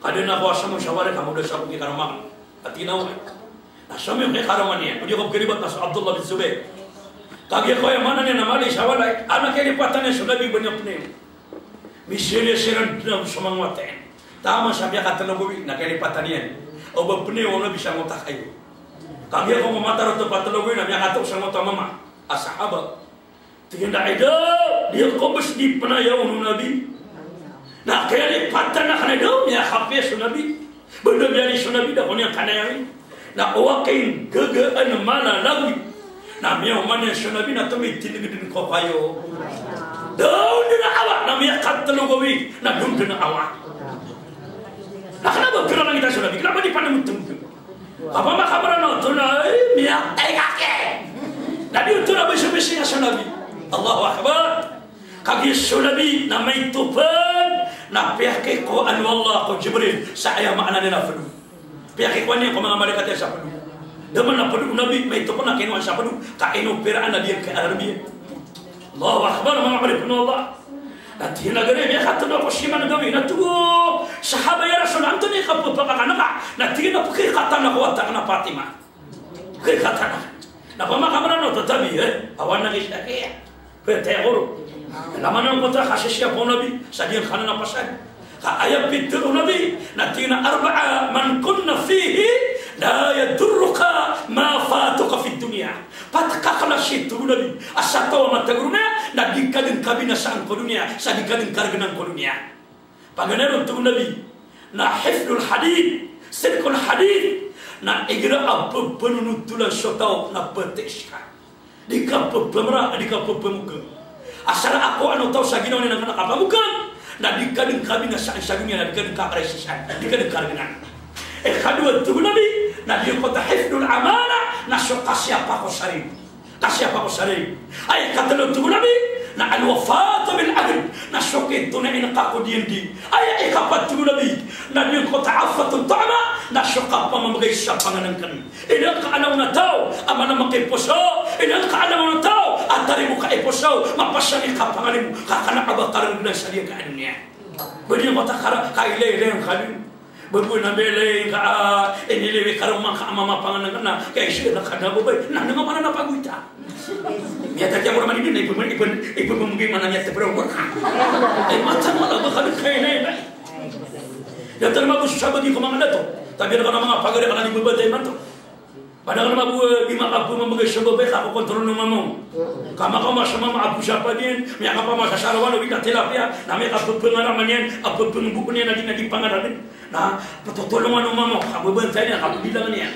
Kaden ako a samon sa wari ka mo da sa ko ki karoma." Ati na, o. Na samon ki karoma niyan. O di ko kalipat na so Abdullah bin Zubair. Kagiya ko aya maana niyan na mali sa walay. Aden a kalipatan iyan so Nabi ba niyan pn iyan. Miseriya siran dn a so manga wata iyan. Taman sa miyakatlo gawii na kalipatan iyan. O ba pn iyan o Nabi sangkoto a kayo. Kagiya ko mamatarotop a tlo gawii na miyakatlo sangkoto a mama a sahaba. Tig iyan a, "Ay daw, di ako bs di pn aya on o Nabi." Na kalipatan aken a daw, miyakapiya so Nabi. Ba da miyari so Nabi, da ko niyan kanayawin. Na o aken gagaan a mala lagui. Na miyaoma niyan so Nabi na tomitindg dn ko kayo. Daw dn a awa, na miyakatlo gawii, na daw dn a awa. Na kna ba kna langitan so Nabi, kna ba di pn a mtmg. Kapamakabaran oto na, eh, miyatay ka ki. Na di oto na ba so misiya so Nabi. Allahu Akbar. Kagiya so Nabi na maito pn na piyakikowa o Allah ko Jibril sa aya maana niyan a pdo. Piyakikowa niyan ko manga malaikat iyan sa pdo. Da man a pdo o Nabi, maito pn na kinowa sa pdo, ka inopiraan a di iyan kaararami. Allahu Akbar, manga oripn o Allah. Na tig iyan a gari, miyakatlo ako siman gawii, na tig o sahaba, "Ya Rasul, antonaa i kapphakakan ka?" Na tig iyan a pkikatan ako o wata akn a Fatima. Pkikatan akn. Na pamakabaran oto tabi, eh, awan na ki Shafi'i. Ptay goro. Lamanan ko ta kasisiya ko Nabi, sa di iyan kanan a pasad. Ka aya pitharo o Nabi, na tig iyan a, "Arba'a man kunna fihi la yadurruka ma fatuka fid dunya." Pat kakala sii, tig o Nabi, a sa taw a matag roo niyan, na di ka dn kabinasaan ko doniya, sa di ka dn kargnan ko doniya. Paganay ron, tig o Nabi, na hifdhul hadith, sidqul hadith, na igira a ppanonotolan so taw na ptiis ka. Di ka pphamra, di ka pphamogang. Asar a kowaan o taw sa ginawa niyan a kna a kapamogang, na di ka dn kabinasaan sa doniya, na di ka dn kakrisisan, di ka dn kargnan. Ikadowa, tig o Nabi, na giyangkoto a hifdhul amanah, na so kasiyapa ko sarili. Kasiyapa ko sarili. Aya ikatlo, tig o Nabi, na al-wafa'u bil ahd, na so kitonaa i ngka ko diyandi. Aya ikapat, tig o Nabi, na giyangkoto a afwatut ta'am, na so kapamamgay sa pangnngkn. Inangka a langon a taw a mala makiposo, inangka a langon a taw a tarimo ka iposo, mapasang i kapangalimo, ka kna a ba kargnan sa di ka doniya. Ba di ngka ta kara, kailaylay ngka dn. Ba bo na mbaylay ngka a, inilay i karoma ngka a mama pangnngkn na, kay sii na ka da babay, na nangka mana na pagoyta. Miyatatiya ko raman dn, ipm-, ipm-, ipmamgay mana miyatapra ko. Ay, mata mala ba ka dn kailaylay. Datar mabos sa bagi ko manga dato. Tabiya ko na manga pagari ka na di babantay man to. Padahal mabos, eh, di makapamamagay sa babay ka ko kontrol o mama. Ka makaoma sa mama a bo sa padin, miyakapamasa sa rawan o ina tilapia, na miyakapapangaraman iyan, a papangbuon iyan a di na di pangaraman. Na patotolongan o mama, ka babantay niyan, ka bibilangan iyan.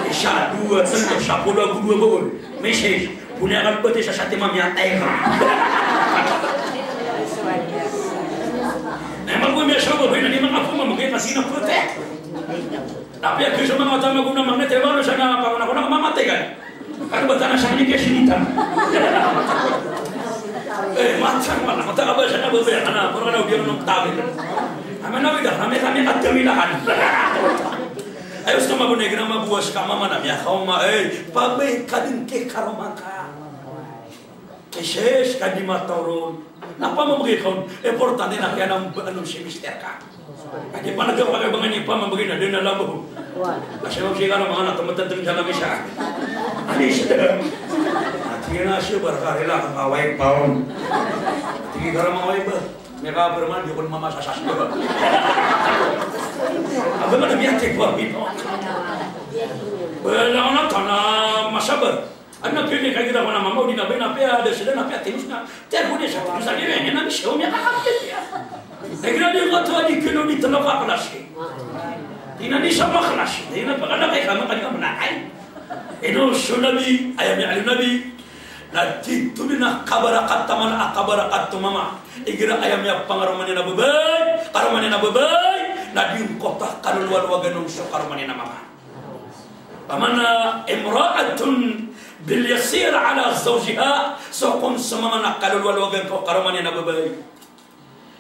Isa, dowa, tlo, sapolo ago dowa boon. Message, bo niyan kalbati sa satiman miyatay ka. Na mabos miyasababay na di makapamamagay ka sina pete. Tapi a kiso manga tama gona manga tebalo sa na pangona ko na mamatay ka. Kano ba tana sa ni kaya sinita. Eh, matang wala, matang ka ba sa na babay, ana, poro ka na obiyan o tabi. Ama na wida, kami, kami, at kami lakan. Ayos na mabos na igira mabos ka mama na miyakaoma, eh, pabay ka dn ki karoma ka. Isis ka di mataw ron. Na pamamagay ka on, importante na kiyanambaan on si mister ka. Ka di panagapakay bangan i pamamagay na dn a labo. Kasi mabos i karoma ka na tomatantang sa lamisa. Ani sa dn. Ati na siya baraka rila ka kaway pa on. Ati ki karoma kaway ba. Miyakabarman, di ko na mamasasas. Aba, mana miyatay ko, abi. Wala na tana masabar. Ano, pili ka igira ko na mama, o di na ba na piya, da sila na piya, tinos na. Tiya ko di sa tinos na, di na, na, na, siya, miyakakapit iyan. Na igira di ko to, di ko na di talo ka klasi. Di na di sa maklasi. Di na pagkana kay kama, kay kama na, ay. Ino so Nabi, aya miyaaloy o Nabi, na tito di na kabarakat taman a kabarakat o mama. Igira aya miyapangaroma niyan a babay, karoma niyan a babay, na di ngkoto a kalolwalwagan on so karoma niyan a mama. Paman, imra'atun bil yasir ala zawjiha, so kon so mama na kalolwalwagan ko karoma niyan a babay.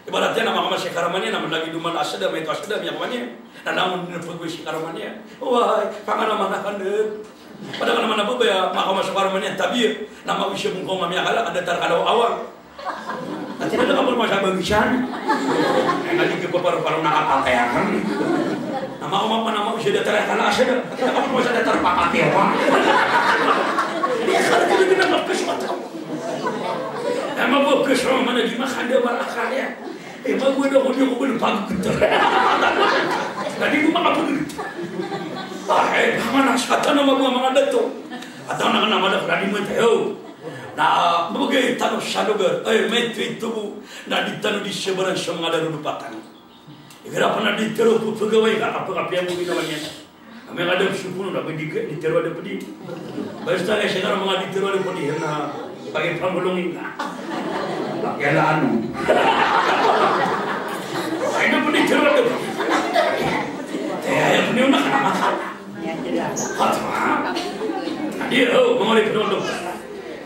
Ibarat iyan a makaoma si karoma niyan na malagid o mala a sada, maito a sada, miyakaoma niyan. Na langon dn a pagowai si karoma niyan. Oway, pangaroma na kandn. Padahal ka naman a babay a makaoma so karoma niyan, tabiya. Na maoway siya bongkong a miyakala, ka datar ka law awal. Ati na da ka pn masa bagisan. Ay, nga di ka paparoparo na kapatay akan. Na makaoma pn a maoway siya datar a kala a sada. Ati na ka pn masa datar papatay akan. Iya, kala di na kapis mata. Aya mago a kasama na di makandawar a akal iyan. Aya mago a da ko di ko bal pagkita. Na di ko makapagkita. Ah, eh, mana sa tano mago a manga dato. At ang nakanamada ko na di mo tayo. Na mabagay tano sa lugar. Ay, may tuwid tubo. Na di tano di sabaran sa manga dato lupatan. Igira pn a di tero ko pegawai ka, kapekapiya mo ginawa niyan. Amay ka da sopono na ba di ka, di tero a da pedi. Basta ka siya na manga di tero a da pedi na pagipambolongin ka. Pakiyalaan mo. Ay na pedi tero a da pedi. Kaya aya pedi na kanamata. Kata, adi, o, manga di tero a da pedi.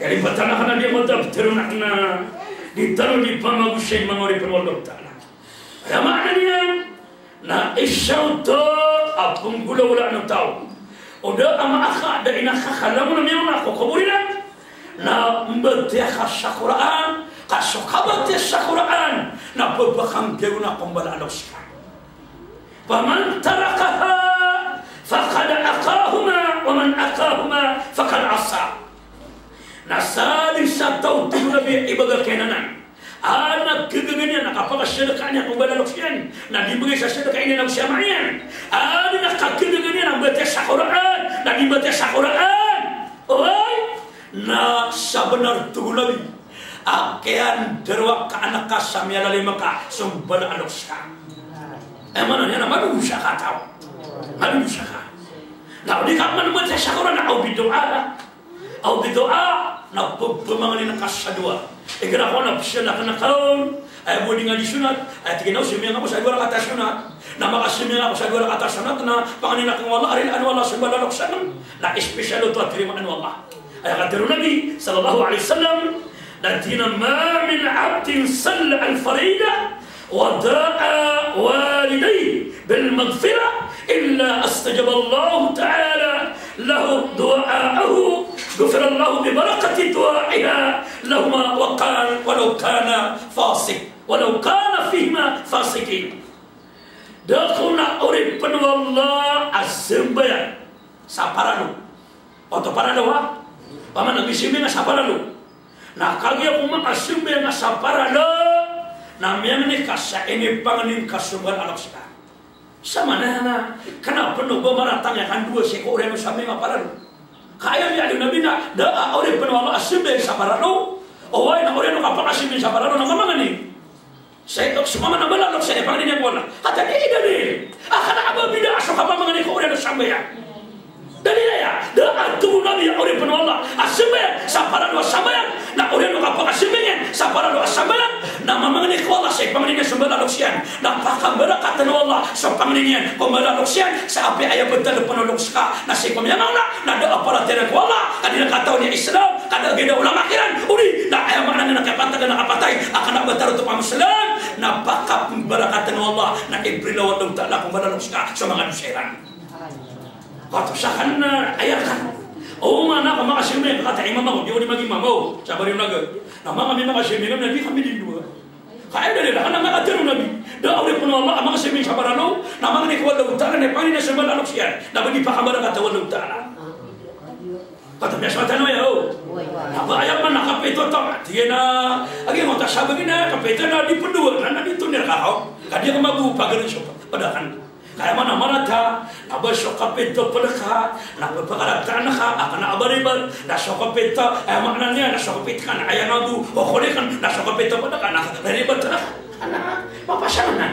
Kaya di patana ka na di mo da tero na, na di tero di pamagosay manga di tero a da pedi. Aya maana niyan na isa oto a penggolawlaan o taw. O da a maaka da ina ka ka langon a miyaona ko kobor iran na mbatiya ka sa Qur'an, ka so kabatiya sa Qur'an na pepakanggiyago na ko mbala a laws ka. Faman tarakaha faqad aqahuma, wa man aqahuma faqad asa. Na sadn sa taw, tig o Nabi, a ibaga kiyan anan. Adn a kagaga niyan a kapakasadka niyan ko mbala a laws iyan, na di mbgay sa sadka iyan ago si ama iyan. Adn a kagaga niyan a mbatiya sa Qur'an, na di mbatiya sa Qur'an. Oway, na sabenar, tig o Nabi, a kiyandarowaka anan ka sa miyalalima ka so mbala a laws ka. Aya maana niyan na madodosa ka taw. Madodosa ka. Na o di ka man mbatiya sa Qur'an, na o bidoa. Aw bidoa, na pepemangnin ka sa dowa. Igira ko na psiyanak na kaon, aya bo di nga di sunat, aya tig iyan a o semiyang ako sa dowa rakat a sunat. Na makasemiyang ako sa dowa rakat a sunat, na pangnin akn o Allah a rilaan o Allah so mbala a laws akn. Na espesyal oto a tarimaan o Allah. Aya katharo o Nabi sallallahu alaihi wasallam, na tig iyan a, "Ma min abdin salla al-faridah wa da'a walidayhi bil maghfirah illa astajaba Allahu ta'ala lahu du'aahu, ghufira lahu bi barakati du'aiha lahuma wa kan, walau kana fasiq, walau kana fihima fasiqin." Da kon a oripen o Allah a sambayang sa paralo. Oto paralo, ha? Paman a misiming a sa paralo. Na kagiya ko makasambayang a sa paralo, Na miyangni ka sa inipangni ngka so mbala a loks ka. Sa maana na, kna pn o ba maratang iyan ka dowa sii ko oriyan o sambayang a paralo. Ka aya miyaaloy o Nabi na da a oripn o Allah a sambayang sa paralo. Oway, na oriyan o kapakasambayang sa paralo na mamangni. Sa ito, so mamangni a mbala a loks iyan, ipangni niyan ko Allah. Katii a dalil a kna a ba bid'ah so kapamangni ko oriyan o sambayang. Dalil aya, da a tig o Nabi a oripn o Allah a sambayang sa paralo a sambayang, na oriyan o kapakasambayang iyan sa paralo a sambayang, na mamangni ko Allah sa ipangni niyan so mbala a loks iyan. Na pakambarakatan o Allah so pangni niyan ko mbala a loks iyan, sa apiya aya btad pn o loks ka na sii ko miyangangna, na da a paratiyaya ko Allah, ka di na katawan iyan i Islam, ka da a gida o langakiran, odi na aya maana niyan na kiyapantag na kapatay a kna a ba tarotop a Muslim, na pakambarakatan o Allah, na ibrila o Allahu Ta'ala ko mbala a loks ka so manga dosa iran. Kato sa kan, eh, aya kan. O, mana ko makasambayang ka, katii a imam ako, di ako di mag-imam, o. Sa bari o naga. Na manga mi makasambayang na di kami di dowa. Ka aya dalil, kna a katharo o Nabi, da a oripn o Allah a makasambayang sa paralo, na mamangni ko Allahu Ta'ala, na ipangni niyan so mbala a loks iyan. Na ba di pakambarakatan o Allahu Ta'ala. Kato miyasmatan o aya, o. Na ba aya man na kapito taw, tiyan a, agi mo ta sabagi na kapito na di pndowa, na, na di tonir ka, o. Ka di ka mabu pagarin so padakan. Kaya mana marata, na ba so kapito pd ka, na pphakarataan ka a kna a ba ribat, na so kapito, aya maana niyan, na so kapito ka na aya ngabo, o kolikan, na so kapito pd ka na ribat ka. Ana, mapasaran na.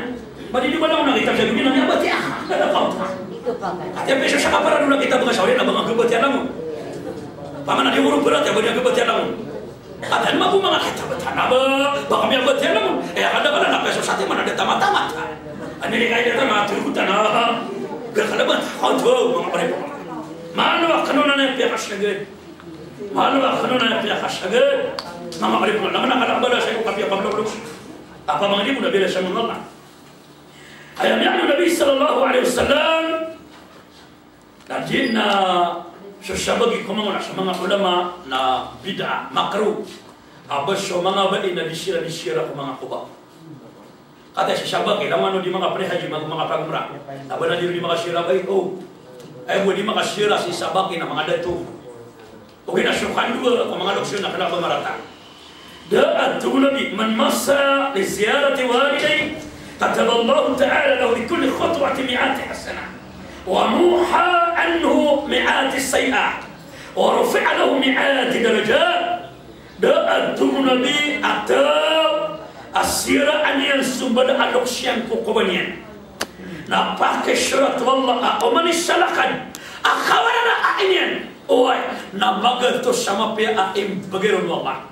Ba di di ba langon a kitab sa doniya na miyabatiya ka. Katii a piso sa kaparalo na kitab ka sa oriyan a ba ngka batiya langon. Opama na di ngka batiya langon. Katii a manga kitab tano a ba, ba kami a batiya langon. Eh, aya kadaklan na piso satiman a da tamat-tamat. Ani ni kaya da tamat, tiro tano. Gakala ba, kato, manga oripn. Malo a kano na na piyakasagad. Malo a kano na na piyakasagad. Manga oripn, na mana kala bala sa iyo kapiya pagloklok. Apa manga di mo na bila sa manga Allah. Aya miyaaloy o Nabi sallallahu alaihi wasallam, na di na so sabagi ko manga, na so manga ulama na bid'ah, makruh a ba so manga bai na di siran di siyara ko manga koba. Katii a sabagi, langon o di makaprihaji, manga, manga pagumrah. Na ba na di ron di makasiyara bai, o. Aya bo di makasiyara sii sabagi na manga dato. Ogaid na so kandowa ko manga loks iyan na kna a ba marata. Da a tig o Nabi, "Man mashya li ziyarati walidayhi, kataballahu ta'ala lahu bi kulli khatwatin mi'ata hasanah, wa muha anhu mi'ata sayyi'ah, wa rufi'a lahu mi'ata darajat." Da a tig o Nabi a taw a siyaraan iyan so mbala a loks iyan ko koba niyan, na pakisorat o Allah a oman i salakad a kawanan a ai niyan, oway, na magatos a mapiya a imbgay ron o Allah.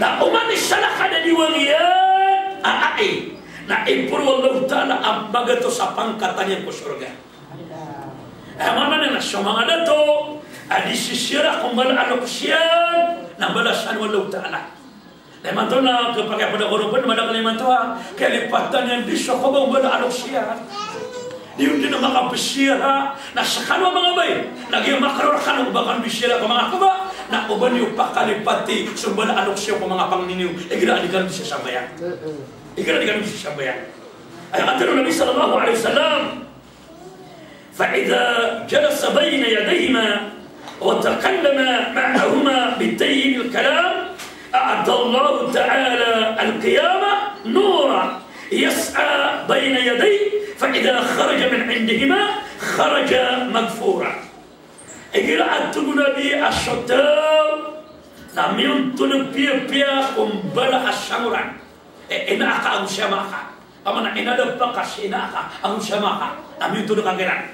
Na oman i salakad a diwang iyan a ai, na iporo o Allahu Ta'ala a magatos a pangkatan iyan ko sorga. Aya maana niyan na so manga dato a di sisiyara ko mbala a loks iyan na balasan o Allahu Ta'ala. Na imanto na kepakay a pd a korban, madakl imanto a kalipatan iyan di so koba o mbala a loks iyan. Di on di na makapsiyara, na skano a manga bai na giya makaror kano ba kano di siyara ko manga koba, na oba niyo pakalipati so mbala a loks iyan ko manga pangni niyo, igira a di kano di sasambayang. Igira a di kano di sasambayang. Aya katharo o Nabi sallallahu alaihi wasallam, فإذا جلس بين يديهما وتكلم معهما بطيب الكلام، أعطى الله تعالى القيامة نورا يسعى بين يديه، فإذا خرج من عندهما خرج مغفورا. Igira a tig o Nabi a so taw na miyontol piyapiya ko mbala a sangoran. Eh, ina aka ago si ama aka. Opama na ina da paka si ina aka ago si ama aka. Na miyontol ka kiran.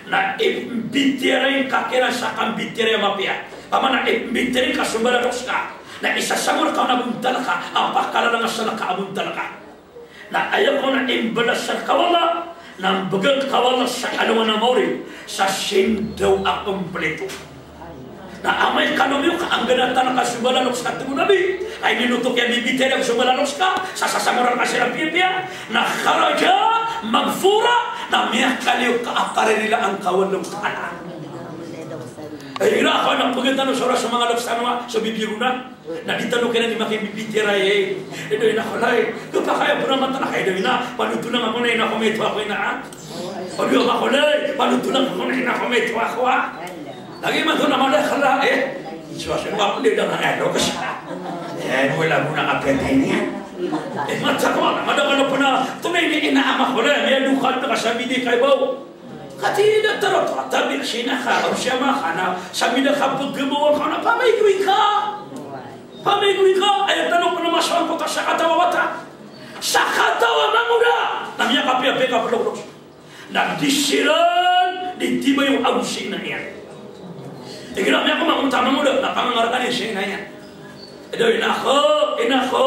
Na imbitiyarai ngka kiran sa kambitiyarai a mapiya. Opama na imbitiyarai ngka so mbala a loks ka. Na isasangor ka on a bontal ka, a pakalalangasan ka a bontal ka. Na aya kon a imbalasan ka o Allah, na mbgan ka o Allah sa alongan a maori, sa sindaw a komplito. Na amay ka lomiyo ka angganatan ka so mbala a loks ka, tig o Nabi, a ininotok iyan a bibitiyarai ko so mbala a loks ka, sa sasangoran ka siran piyapiya, na kharaja maghfura, na miyakaliyo ka a karirilaan ka o Allah Ta'ala. Ay, ira ako na pagkita no sora so manga loks tano a so bibirunan. Na di tano kiran di makibibitiyarai, eh. Ido ina ko lay. Kapakay a pura mata na kay ido ina. Panotolan ako na ina ko mito ako ina, ah. O di ako lay. Panotolan ako na ina ko mito ako, ah. Lagi man to na mala kala, eh. So, so, ako di da na ilo ka sa. Eh, wala mo na kapatay niya. Eh, mata ko, mada ka na pena, tonay ni ina ama ko la, iya do ka na ka sambi di kaibaw. Kati da taro to, tabi sina ka, o siya ma ka na, sambi da ka pegebo ka na, pamay ko ika. Pamay ko ika, aya tano pena masoan ko ta sakataw a wata. Sakataw a mangoda. Na miyakapiya-piya ka pelo ko. Na di siran di tibayo ago si ina iyan. Igira miyakaoma ko ta mangoda, na pangangarekan iyan si ina iyan. Ado ina ko, ina ko.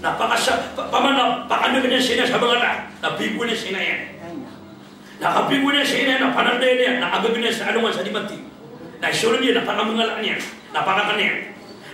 Na pakasa, pa-, pamana, pakanegen iyan si ina sa bangala. Na pigo iyan si ina iyan. Na kapigo iyan si ina iyan, na panandayan iyan, na agegen iyan sa alongan sa di mati. Na isoren iyan, na pakamangalaan iyan, na pakaken iyan.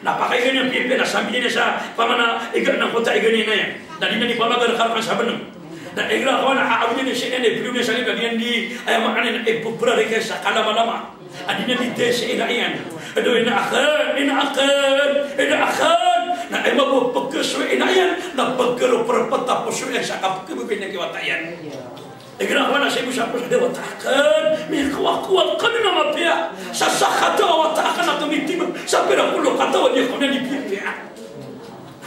Na pakaiga niyan piyapiya, na sambi niyan sa pamana iga na kota iga niyan aya. Na di niyan di pamagarkarkan sa beneng. Na igira ko na aawid iyan si ina iyan, piliyo niyan sa lima, di niyan di, aya maana niyan, ipeperarika sa kalamalama. A di niyan di taya si ina iyan. Ado ina aken, ina aken, ina aken. Na aya mabopeke so ina iyan, na pegero perpeta poso iyan sa kapekebebay niyan ki wata iyan. Igira ko na sii bo sa pos a da wata aken, miyakawakowa aken na mapiya. Sa sakataw a wata aken na tomitibeg sa pira polo kataw a di ako na di piyapiya.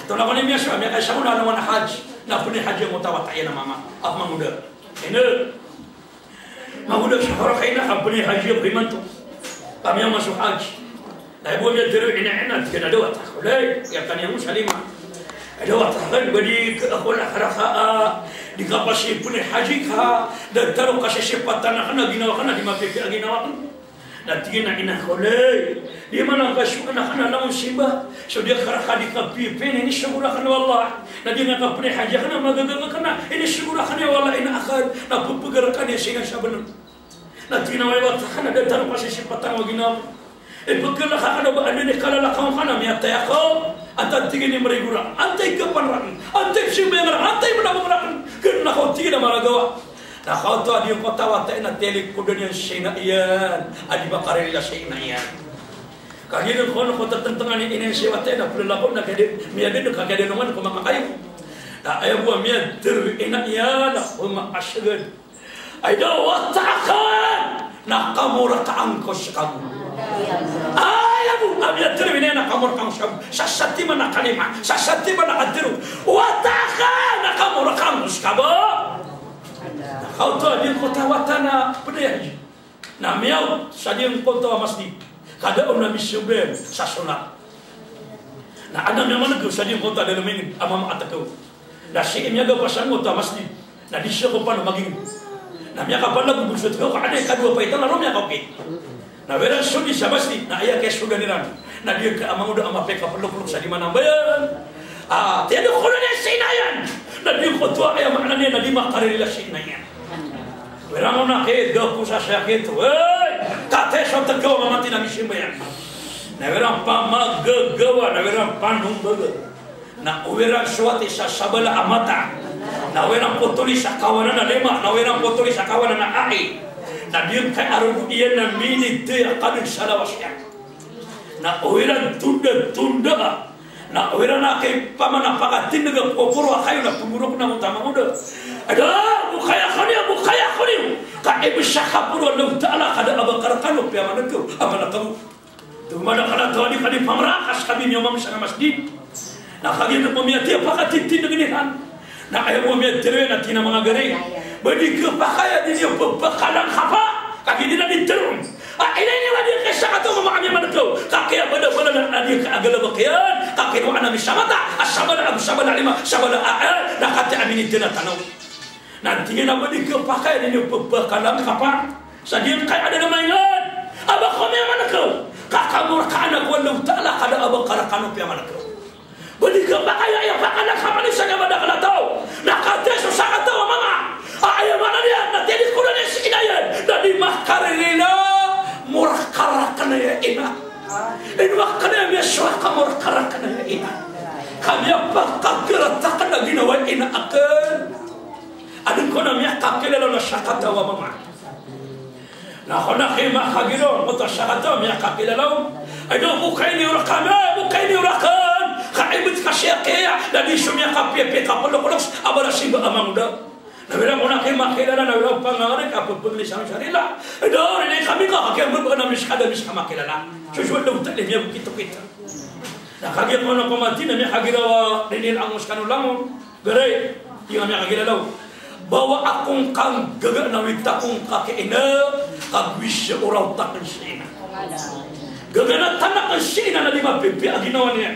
Ato na ko ni miyasowa, miyakaisa ko na alongan a haji. Na penihaji angkoto a wata iyan a mama, a mangoda. Ino. Mangoda sa haro ka ina ka penihaji ako imanto. Ka miyamaso haji. Na aya bo a miyatero i ina iyan na tig iyan a da wata ko lay, aya kaniyan o sa lima. A da wata ko lay, ba di ka ako na karaka a, di ka pasi penihaji ka, da taro ka sisipatan aken a ginawa aken a di mapipiya a ginawa aken. Na tig iyan a ina ko lay, di man a kasokan aken a langon simba, so di a karaka di kapipiya na inisogo raken o Allah. Na di nga kapenihaji aken a magagaga aken a inisogo raken o Allah ina aken, na pepegarkan iyan si ina sa beneng. Na tig iyan a wai wata aken a da tano ka sisipatan o ginawa aken. Ipekelek aken a ba anda i kalalakaw aken a miyatay ako. Antaa tig iyan i merigo raken, antaa i kapan raken, antaa i pesimbayang raken, antaa i menabang raken. Kena ako tig iyan a maragawa. Na kaoto a di angkoto a wata iyan a tiyalikodan iyan si ina iyan a di makaririlas si ina iyan. Kagiya den kono ko tetentengan i ina iyan si wata iyan a pelelako na kede miyaged ka kede nongan ko makakayo. Na aya bo a miyatero i ina iyan a ko makaseged. Ay da wata aken, na kamorakaan ko sekamo. Aya bo a miyatero i ina iyan a kamorakaan ko sekamo. Sa satiman a kalima, sa satiman a katero. Wata aken, na kamorakaan ko sekamo. Na kaoto a di angkoto a wata na pedihaji. Na miyaot sa di angkoto a masjid. Kada on na misimbayang sa solat. Na aden a miyamanekew sa di angkoto a dalem a inged a mama a tekew. Na sii miyagapa sangkoto a masjid. Na di siya ko pano maginged. Na miyakapalago bo so tekew ka aden a kadowa paitan na roo miyakaokit. Na o iran sodi sa masjid, na aya kiyasodan iran na di ka a mangoda a mapiya ka peloklok sa di manambayang. A, tiyadokol iyan si ina iyan. Na di angkoto a aya maana niyan na di makaririlas si ina iyan. O iran on a kidoko sa sakit, ey, kataya so tekew a mamati na misimbayang. Na o iran pamagagawa, na o iran panombaga. Na o iran sowati sa sabala a mata. Na o iran potoli sa kawanan a lima, na o iran potoli sa kawanan a ai. Na di angkai a rogo iyan na minitay a kadeg sa lawas iyan. Na o iran tondatonda. Na o iran a kay pamana pakatindeg a kokoro a kayo na pemborok na oto a mangoda. Ada, bokaya ko niyo, bokaya ko niyo. Ka ibi sa kaporo o Allahu Ta'ala ka da a ba ka rekano piyamanakew a manakaw. Tig iyan a kala taw a di ka di pamarakas ka di miyaoma sa masjid. Na kagiya na pamiyatay a pakatitindeg iran. Na aya bo a miyatero iyan a tig iyan a manga gari, ba di kapakay a di niyo pepakalang kapa. Kagiya di na di tero. A, ina iyan a di ka sakataw a mama a miyamanakew. Ka kiyabalabalan a di ka a galebek iyan. Ka kinowaan ami sa mata a sabala ago sabala a lima, sabala a ai, na kataya a minitay a tanaw. Na tig iyan a ba di kapakay a di niyo pepakalang kapa. Sa di angkai a dalem a inged a ba ko miyamanakew. Ka kamorakaan ako o Allahu Ta'ala ka da a ba ka rekano piyamanakew. Ba di kapakay a aya pakalang kapa niyo sa kiyabadakal a taw. Na kataya so sakataw a mama a aya maana niyan na tiyalikodan iyan si ina iyan na di makaririlas, morka raken aya ina. Ino makan aya miyasowa ka morka raken aya ina. Ka miyapakageratakan a ginawa i ina aken. Aden kon a miyakakilala on a sakataw a mama. Na kon a ki makagiro, oto a sakataw a miyakakilala on. Ay do, bokay niyo raken, bokay niyo raken. Ka ibt ka siya kaya, na di so miyakapiyapiya ka polokolok a bala simba a mangoda. Na wira kon a ki makilala, na wira pangangarik a pepegli sa sarila. Ay do, rinay kami ka, ka kiyambebaan a miskada, miska makilala. So so daw tali miyabokitokit. Na kagiya ko na ko mati na miyakagiraw a rinil angos kano langon. Garay, di nga miyakagilalaw. Bawa akong kanggaga na wita akong kakiina, kagwis o raw takn si ina. Gaga na tanak si ina na di mapipiya a ginawa niyan.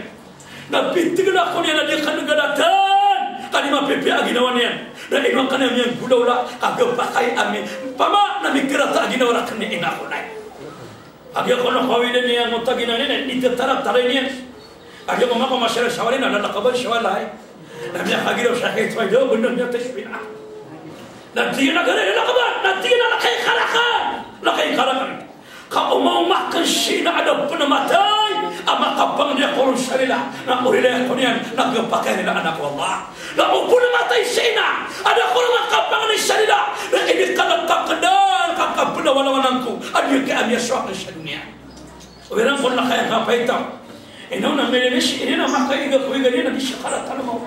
Na pitigla ko niyan na di ka nggalatan, ka di mapipiya a ginawa niyan. Na ino ka na miyanggolawla, kagapakay ami. Pama na mikarata a ginawa rakn i ina ko nay. Kagiya ko na kawida niyan o tagina niyan, di tataratara niyan. Kagiya ko mako masira sa walay na lalakaban sa walay. Na miyakagiraw sa kay tuwa, daw banda niyan tayo sa pina. Na di na gari lalakaban, na di na lakay karakan, lakay karakan. Ka omaoma ka si ina a da pn matay a makapangni a koron sa rila, na o rila ko niyan na gapakay rila anak o Allah. Na o pn matay si ina a da ko makapangni sa rila, na ini ka na kakdal ka kapnawalawanan ko a di ka amiya so akn sa doniya. O iran ko na kaya kapaitam. Ino na mili ni si ina na makaiga ko iga niyan na di sakaratal mawt.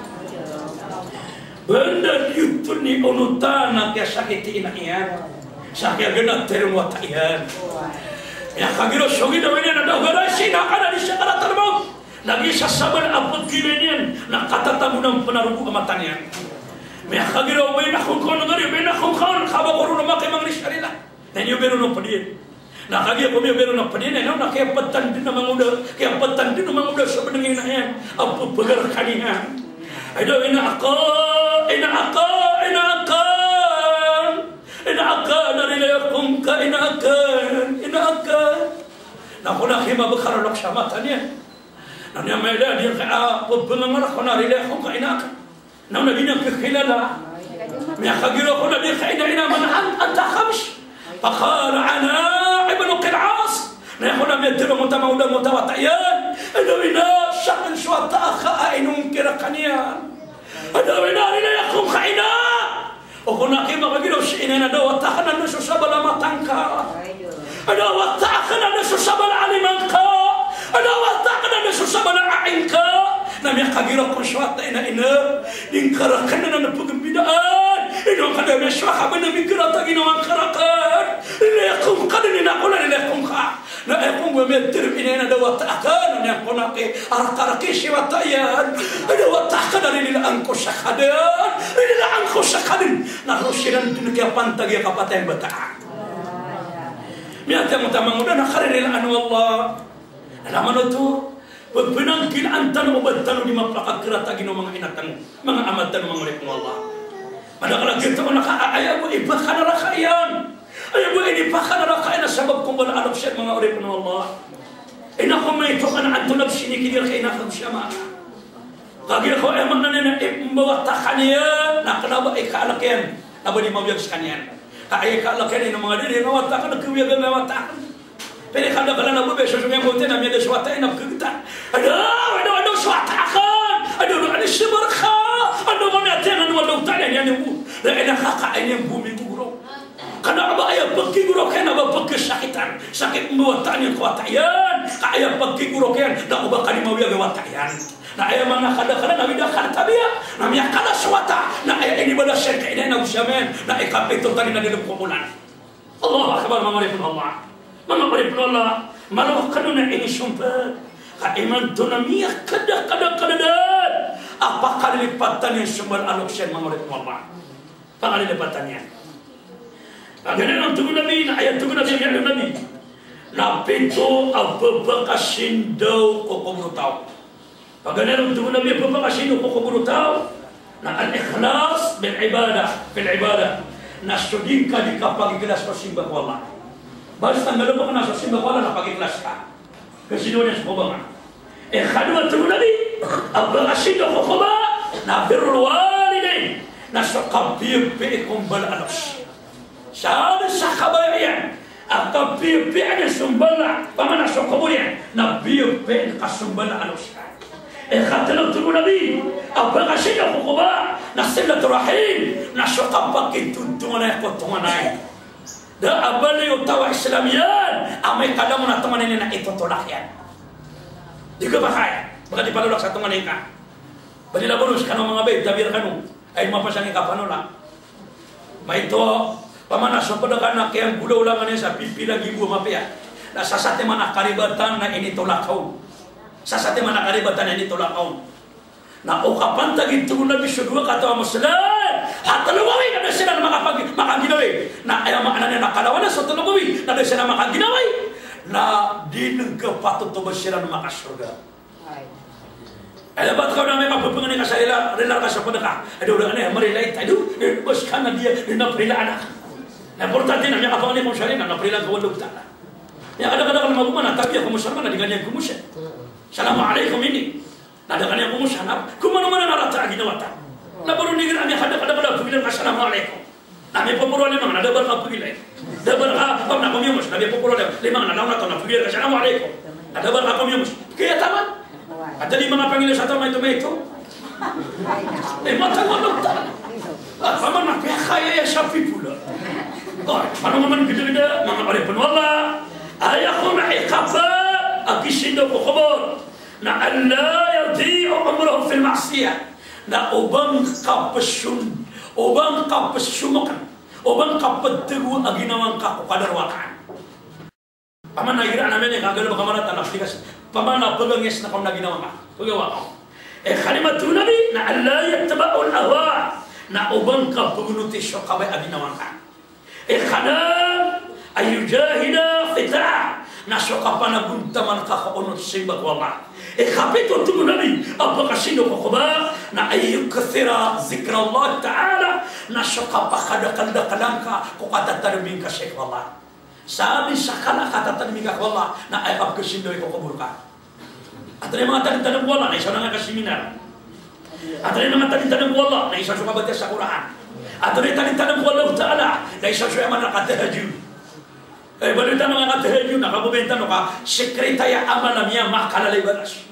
Banda di oto ni onotan a kiyasakit i ina iyan. Sa kiyaganatan o wata iyan. Miyakagiraw so ginawa niyan na da o garay si ina ka na di sakaratal mawt. Lagid sa sabala a pagkilay niyan na katatagonan pn a rogo a mata niyan. Miyakagiraw, o ba ina ko kaon, gari, o ba ina ko kaon, ka ba ko ron makimangni sa rila. Na ino ba ron pd iyan. Na kagiya ko miyabayaron a pd iyan, na kiyapatan dn a mangoda, kiyapatan dn a mangoda sa bnng i ina iyan a pphagarakan iyan. Ay daw, ina akn, ina akn, ina akn, ina akn, na rilai akongka, ina akn, ina akn. Na ko na kimabkar a loks a mata niyan. Na niyan mailay a di ka, a, pphagarakan, na rilai akongka, ina akn. Na o na di niyan kakilala. Miyakagiraw ko na di ka ina, ina, man an-, anta, kams. Faqala ana ibnu qil'as. Na aya ko na miyatharo angkoto a mangoda, angkoto a wata iyan. Ado ina, sakn so wata aka a inongkir akn iyan. Ado ina, rilai akongka ina. O ko na kimakagiraw si ina iyan a da o wata akn a da so sabala a mata ngka. A da o wata akn a da so sabala a lima ngka. A da o wata akn a da so sabala a ain ngka. Na miyakagiraw ko so wata iyan a ina, di ngka rakn anan pgmbidaan. Ino ka da miyasowa ka ba na mikarata a ginawa ngka rakn. Rilai akongka dn, ina ko na rilai akongka. Na aya ko ba miyatharo i ina iyan a da o wata akn, na aya ko na ki, a rk a rk si wata iyan. A da o wata akn a rinilaan ko sa kadn. Rinilaan ko sa kadn. Na roo siran dn kiyapantag iyan a kapatay a bata. Miyatay angkoto a mangoda na karirilaan o Allah. Na lamanoto, pphangkilaan tano o ba tano di mapakakarata a ginawa o manga ina tano, manga ama tano, manga oripn o Allah. Madakl a gioto na ka, a, aya bo i pakanaraka iyan. Aya bo i pakanaraka iyan a sabap ko mbala a loks iyan, manga oripn o Allah. Ino ko maito ka na antonaa bo i sinikid iyan rk i ina ka bo siya ma. Kagiya ko aya maana niyan na i mbawata ka niyan, na kna ba i kaalk iyan na ba di mawiyag skaniyan. Ka aya i kaalk iyan, ino manga diri, na wata ka na kiwiyagan na wata ka. Pira i kadaklan a babay a sosong iyan bo tiyan a miyada so wata iyan na pkhagta. Ado, ado, ado so wata akn. Ado, ado, ani si barka. Ado, mani ati anan wata wata iyan, iyan bo. Na ina ka ka iyan bo migogoro. Kna ba aya pkhigoro ka iyan na ba pkhasakitan. Sakit mbawata niyan ko wata iyan. Ka aya pkhigoro ka iyan na o ba kadi mawiyag a wata iyan. Na aya manga kadaklan a wida ka tabiya. Na miyakala so wata. Na aya inibada siyan ka ina iyan ago si ama iyan. Na ikapito tani na di lbk ko olan. Allahu Akbar, manga oripn o Allah. Manga oripn o Allah, malo kano na inisompa. Ka imanto na miyakadakadakadakadakadakad a pakalilipatan iyan so mbala a loks iyan, manga oripn o Allah. Pakalilipatan iyan. Paganay ron, tig o Nabi, na aya tig o Nabi, aya tig o Nabi. Na pito a babakasindaw ko kobor o taw. Paganay ron, tig o Nabi, a babakasindaw ko kobor o taw na al-ikhlas bil ibadah, fil ibadah. Na so di ngka di kapagikhlas ko simba ko Allah. Basta nggalbk na so simba ko Allah na pagikhlas ka. Kasindaw niyan so kobor. Ikadowa, tig o Nabi, a babakasindaw ko kobor na birrul walidain. Na so kapiyapiya ko mbala a loks. Sa dn sa kabaya iyan a kapiyapiya niyan so mbala, pamana so kobor iyan, na piyapiya ka so mbala a loks. Ikatlo, tig o Nabi, a babakasindaw ko kobor na silatur rahim, na so kapakitongtonganay ko tonganay. Da a bali o taw a Islam iyan, amay ka langon a tonganay niyan na itotolak iyan. Di ka pakay, ba ka di palolak sa tonganay ka. Bali labo no skano manga bay, tabiya rkano. Ay mapasang i kapanolak. Maito, pamana so pd ka na kiyanggolawla ngka niyan sa pipila gibo a mapiya. Na sa satiman a karibatan na initolak ka on. Sa satiman a karibatan iyan i tolak on. Na o kapantag i tig o Nabi so dowa kataw a Muslim, ha telo gawii na da siran makapag-, makaginawai. Na aya maana niyan na kalawan sa telo gawii na da siran makaginawai, na di ngka patot o ba siran makasorga. Aya ba takaw na miyakapepengeni ka sa rila, rila ka sa pedeka. Ado ora ani, marila i tayo, eh, bos ka na diya, di na perila anak. Na importante na miyakapangeni ko sa rila, na perila ko Allahu Ta'ala. Aya kadakadakal a magoman a tabiya ko Musulman na di ka niyan komosan. Assalamu alaikum ini. Na da ka niyan komosan, na komanomano na rata a ginawa ta. Na barongan igira a miyakadakadakal a pegilay ka assalamu alaikum. Na miyapaporo a limang, na da ba rka pegilay. Da ba rka, pamana ko miyomos, na miyapaporo a limang, na langon a taw na pegilay ka assalamu alaikum. Na da ba rka ko miyomos. Kaya taman. Ada limang a pangilay sa taw, maito, maito. Eh, mataman a taw. Ah, pamana, kaya kaya sa people. Oh, pamana man gidagida, manga oripn o Allah. Aya kon a ikaped a kisindaw ko kobor. Na an la yudhi'a umruhu fil ma'siyah. Na o ba ngka peson, o ba ngka pesomokn, o ba ngka ptgo a ginawa ngka ko kadarowaka. Pamana igira a miyakagala ba ka marata na ptikas. Pamana pgangs na kaon a ginawa ngka. Pgawa ka. Eh, kalimat o Nabi, na an la yattabi'ul ahwa. Na o ba ngka pgonoti so kabaya a ginawa ngka. Ikhanan, an yujahida fit ta'ah, na so kapanagontaman ka ko onot simba ko Allah. Ikapito, tig o Nabi, a pakasindaw ko kobor, na an yukthira dhikrallah ta'ala, na so kapakadakaldakalangka ko katatadmi ngka sii ko Allah. Sabap sa kala a katatadmi ngka ko Allah, na aya kapkasindawi ko kobor ka. Antonaa i manga tadintadm ko Allah, na isa on a manga kasiminar. Antonaa i manga tadintadm ko Allah, na isa so kabatiya sa Qur'an. Antonaa i tadintadm ko Allah Ta'ala, na isa so aya maana a katahajjud. Eh, baloy tano a katahajjud, na kababaloy tano ka, sekreto aya a maana a miyamakalala i balas.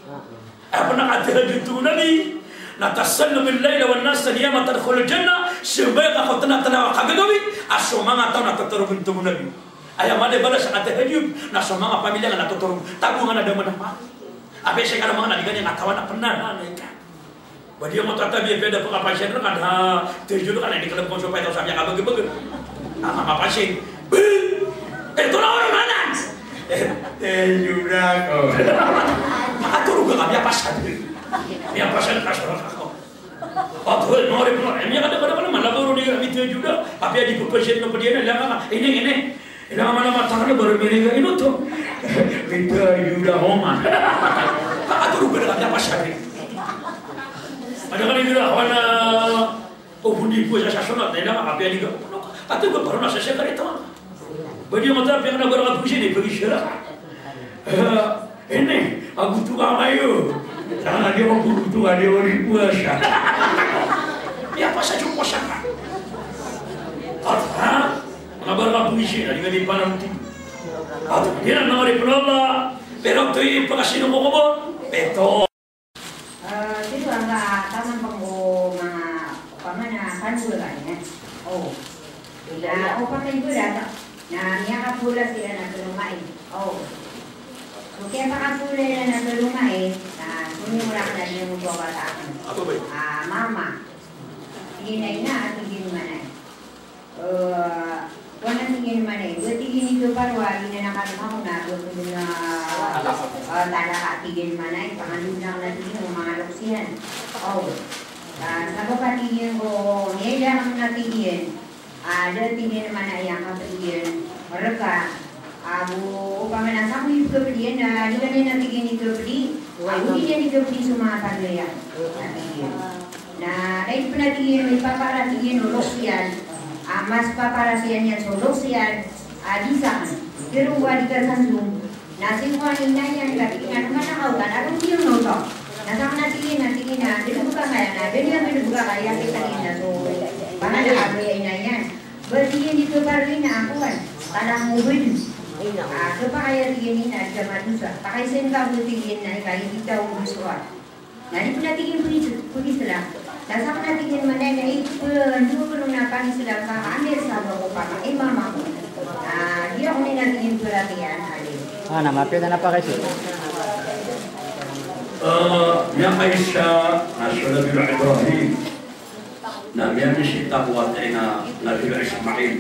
Aya pn a katahajjud, tig o Nabi, na tusalli bil layli wan nasu niyam tadkhulul jannah, sambayang ka ko tnga-tnga a kagagawii, a so manga taw na totorogn, tig o Nabi. Aya maana i balas a katahajjud, na so manga pamilya ngka na totorog, tago ngka na da manapa. Apiya sii ka na manga na di ka niyan katawan a pnananay ka. Ba di ngka matatabi, apiya da pkapasyan rka na tahajjud ka na, di ka lbkon so pay taw sa miyakabagabag. Na makapasyan. Eh, ito na oron anan. Eh, tahajjud ako. Makatorog ka, miyapasad. Miyapasad ka, sorang ka. Patoy, manga oripn o Allah, eh, miyakadakadakal a mala ko ron igira a mitahajjud a, apiya di pphasad na pd iyan a, langon a, ini, ini. Ini a mala a mataan a ba roo miniga ino to. Mitahajjud a homan. Pakatorog ka da ka miyapasad. Ada kali igira a wana o bundi ko sa sonat, na ina apiya di ka. Kato ka ba roo na sa sekreto. Ba di ngka matatabi a piyakna ba roo a pagisi ni pagisi ra. Eh, ini, ago to ka mayo. Sana di ako ago to ka, di ako di puasa. Miyapasad so puasa ka. At, ha? Manga ba roo a pagisi, na di ngka di pananoti. At, di na manga oripn o Allah. Pero oto i pakasindaw ko kobor. Pito. Eh, tig o Allah, taman pn ko manga, opama na, panogalan iyan. O. Na, opama iyan bola, na miyakabola siran a kalomai. O. So, kiyapakabola iran a kalomai, na, so niyo rakn a di niyo mbabataan. Ato ba iyan? Ah, mama. Tig iyan a ina, tig iyan a manay. Eh, kowan a tig iyan a manay, ba tig iyan i topar o a giyanan a kalomai ko na, ba tig iyan a, eh, talaka, tig iyan a manay, pangandodn akn a tig iyan o manga loks iyan. O. Ah, sabap a tig iyan ko, miyailay akn a tig iyan, ah, da tig iyan a manay a kapd iyan rka, ago opama na sa ko ipkapd iyan, na di ka niyan a tig iyan i kapdi, ago di niyan i kapdi so manga pagaya. Na tig iyan. Na, na ino pn a tig iyan, mipapara tig iyan o loks iyan, a mas papara siyan iyan so loks iyan a di sakn. Pero o ba di kasanzong, na sii ko ina iyan ka tig iyan a, na manakaw ka, na roo iyan oto. Na sakn a tig iyan a, tig iyan a, dn bka ngka aya, na dn iyan dn bka ngka aya, tig iyan a so, pangandodn a ina iyan. Ba tig iyan i topar o ina, a kowan, talaka o badi. Ah, khapakay a tig iyan a ina, di ka madosa. Pakaiza ngka bo tig iyan a ika i di taw o dosa. Na di pn a tig iyan pag-Islam. Na sakn a tig iyan a manay na ipndodn on a pag-Islam ka, ka amir sa ba ko pama, imam ako. Ah, di ako niyan a tig iyan paratiyayaan, alim. Ah, na mapiya na pakaisa. Ah, miyakaisa na so Nabi Ibrahim. Na miyamisita ko wata iyan a Nabi Ismail.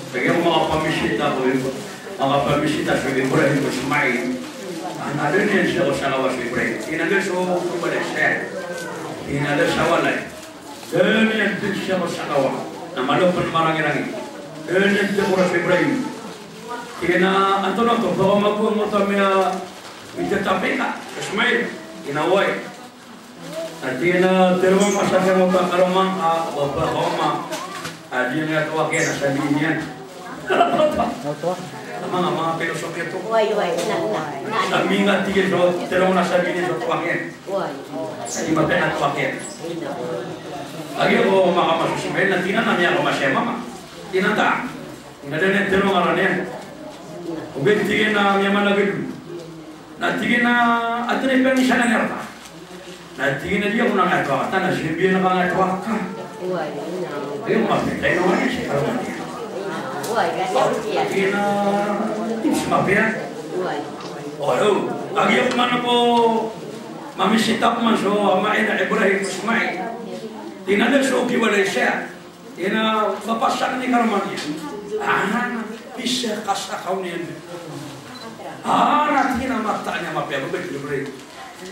Lagid o makapamisita ko, makapamisita so Ibrahim o Ismail. Ana dn iyan sii ko sakawa so Ibrahim. Ina dn so Ibrahim. Ina dn sa walay. Dn iyan dn sii ko sakawa. Na malo pn marangirangi. Dn iyan dn ko so Ibrahim. Ina antonaa oto, ba ko mago angkoto a miya, mitatapi ka, Ismail. Ina oway. Na tig iyan a, tharoa ngka sa giyangkoto a karoma ngka, o ba ko ama a di ngka towakin a sabiin iyan. Manga, manga pilosopi oto. Oway, oway, na, na, na. Sabi nga tig iyan so, tharoa ngka na sabiin iyan so towakin. Oway. Sa di mapiya na towakin. Ina. Lagid o makaoma so Ismail na tig iyan a miyakaoma siya mama. Tig iyan ta. Ina dn iyan tharoa ngka ran iyan. Ogaid tig iyan a miyamanagad. Na tig iyan a, antonaa i pangisanan iyan rka? Na tig iyan a di ako nangatowa ka, na sii biyan ka ngatowa ka. Oway, ina. Aya mapitay na wani sii karoma niyan. Oway, ina. Tig iyan a, di sii mapiya. Oway. Oway, o. Lagid man ko mamisita pman so ama iyan a Ibrahim, Ismail. Tig iyan a so kiwalay siya. Ina, mapasang ni karoma niyan. Ah, na, bisa ka sa kaw niyan. Ah, na tig iyan a mataan iyan a mapiya, babay, babay.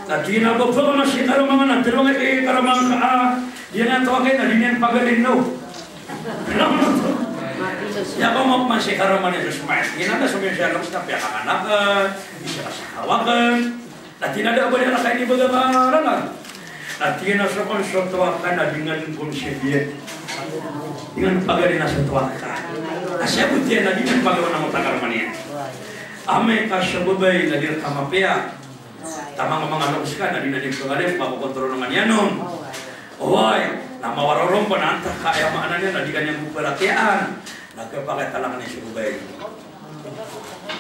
Na tig iyan a babay, ka na sii karoma ngka na, tharoa ngka i karoma ngka, ah, di ngka towakin, na di niyan pagalin, no? Aya ko mapman sii karoma niyan so Ismail. Ina na so miyan siya, na piyakakanakan, bisa ka sa kawakan. Na tig iyan a da a ba niyan rka inibagak a lalan. Na tig iyan a so kon so towa ka na di ngka dn kon siya biyan. Di ngka dn pagalina so towa ka. Na siya bo tiyan na di ngka dn pagawa na mota karoma niyan. Amay ka so babay na di rka mapiya. Taman ko manga loks ka na di na di pagari, makokontrol ngka niyan on. Oway, na mawarorong pn antaa ka aya maana niyan na di ka niyan bo paratiyayaan. Na kapakay talak niyan so babay.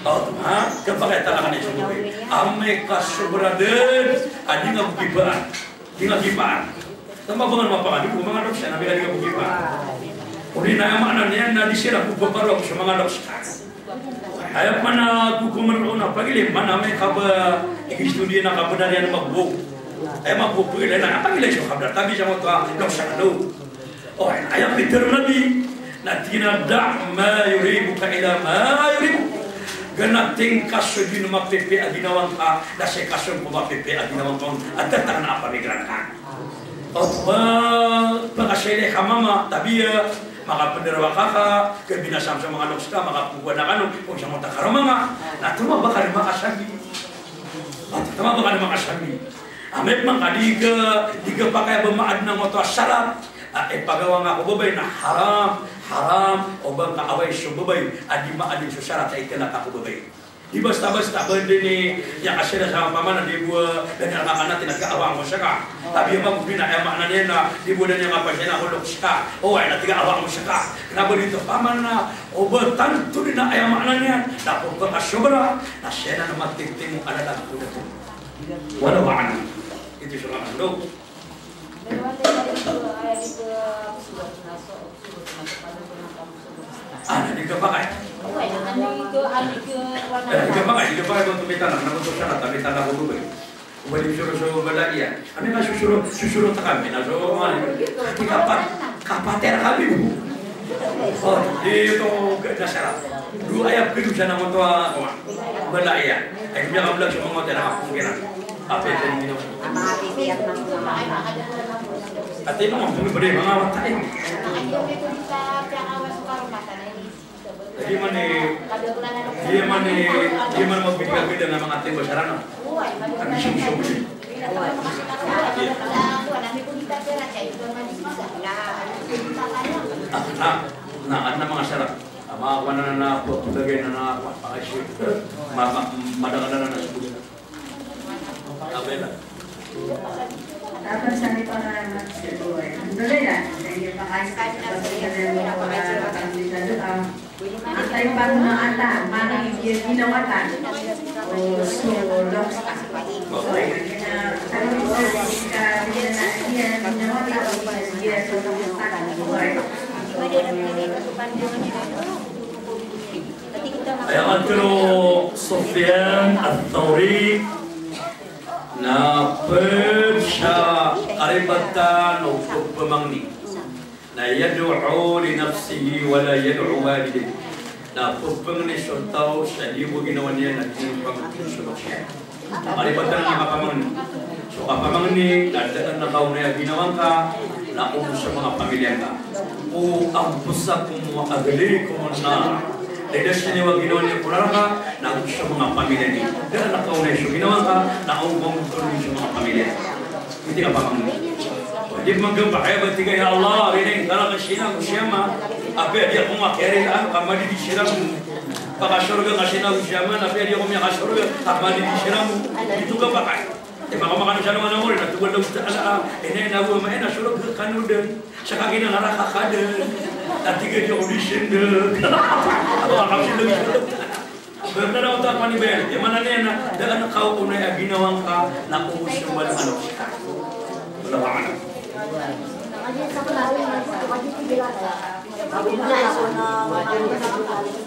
O, ha? Kapakay talak niyan so babay. Amay ka sobra dn a di ngka bo kipaan. Di ngka kipaan. Taman ba ngka mapangadi ko manga loks iyan, amay ka di ngka bo kipaan. Odi na aya maana niyan na di siran bo paparoa so manga loks ka. Aya pman a kokoman roo na pagilay man amay ka ba ikistudiya na kabnar iyan a mago. Aya mago pagilay na pagilay so kabnar. Tabi sa mato a loks ka do. O, aya pitharo o Nabi, na tig iyan a, "Da' ma yuribuka ila ma yuribuk." Gana tingka so di mapipiya a ginawa ngka, na sii ka so mapipiya a ginawa ngka on a tatakna a pamikiran ka. O, ba, ba ka sii ka mama, tabiya, makapndarawa ka ka, kabinasa sa manga loks ka, makapngkowa na kano, kon sa mota karoma ngka, na toma ba ka di makasabi. O, toma ba ka di makasabi. Amay pman ka di ka, di ka pakay a ba maadn angkoto a sarat a ipagawa ngka ko babay na haram, haram o ba ngka awai so babay a di maadn so sarat a ikalk ka ko babay. Di basta-basta ba dn i, aya kasira sa pamana di bo, dn i rka kanati na tig a awaan ko ska. Tabiya mago pn a aya maana niyan na di bo dn i kapasina ko loks ka. Oway na tig a awaan ko ska. Kna ba di oto pamana o ba tanto dn a aya maana niyan na ko ba ka sobra na siya na matitimo a lalan ko dato. Wallahu a'lam. Ito so laman do. Ah, na di kapakay. Eh, di kapakay, di kapakay ko tomitalak, na ko tomitalak, tomitalak ko babay. Ko ba di soro so balaiya. Ami ka sosoro, sosoro ta kami, na so, di kapat, kapater kami bo. O, di oto, na sara. Dowa aya pkhadosa na oto a, o, balaiya. Ay, miyakamlag so manga oto a kapngkiran. Apa ito yung ginawa? Ati mo, ano ba rin, mga mata eh. Di man i, di man i, di man magbibigay-bigay ng mga ating basarano. Ang siyong-siyong. Ah, na, na, na, mga sarap. Ama, ako na na, na, ako, lagay na na, ako, pakasyon. Ma, ma, madakal na na, na, Abela. Tapos sa may pangamat si Boy. Alhamdulillah. Sa inyo pa kayo sa pagkakas sa mga pagkakas sa doa. Ang tayo pang maata, manang ginawa ta. O, so, loks. Boy, ang gina-, sabi ko sa ka, gina-, ginawa ta, gina-, ginawa ta. Boy. Aya katharo o Sufyan Ath-Thawri na pd sa karibatan o pphangni na yad'u li nafsihi wa la yad'u walidayhi. Na pphangni so taw sa di bo ginawa niyan na di niyan pangni so loks iyan. Kalipatan a kapamangni. So kapamangni na da a kaonaya ginawa ngka na o so manga pamilya ngka. Qu anfusakum wa ahlikum nar. Lalasin iyo a ginawa niyo ko naraka na o so manga pamilya niyo. Da a kaonaya so ginawa ngka na o so manga pamilya. Iti kapamangni. Di mangga pakay ba tig ka, "Ya Allah, rilaan ka raka sina ko si ama. Apiya di ako makiyarilaan ka, madi di siran ko." Pakasorga ka sina ko si ama, apiya di ako miyakasorga ka, madi di siran ko. Ito ka pakay. Di makamakano sa naman ako rin, at wala usta ala, ah, ina, ina, wala, ina, sorga ka no den. Sa kagiya naraka ka den. At tig ka di ako di siran den. Ako ka kapsin lagi. Bernard Otak Manibel, di mana niyan na, da a kaonaya ginawa ngka na o so manga anak. Wallahu a'lam.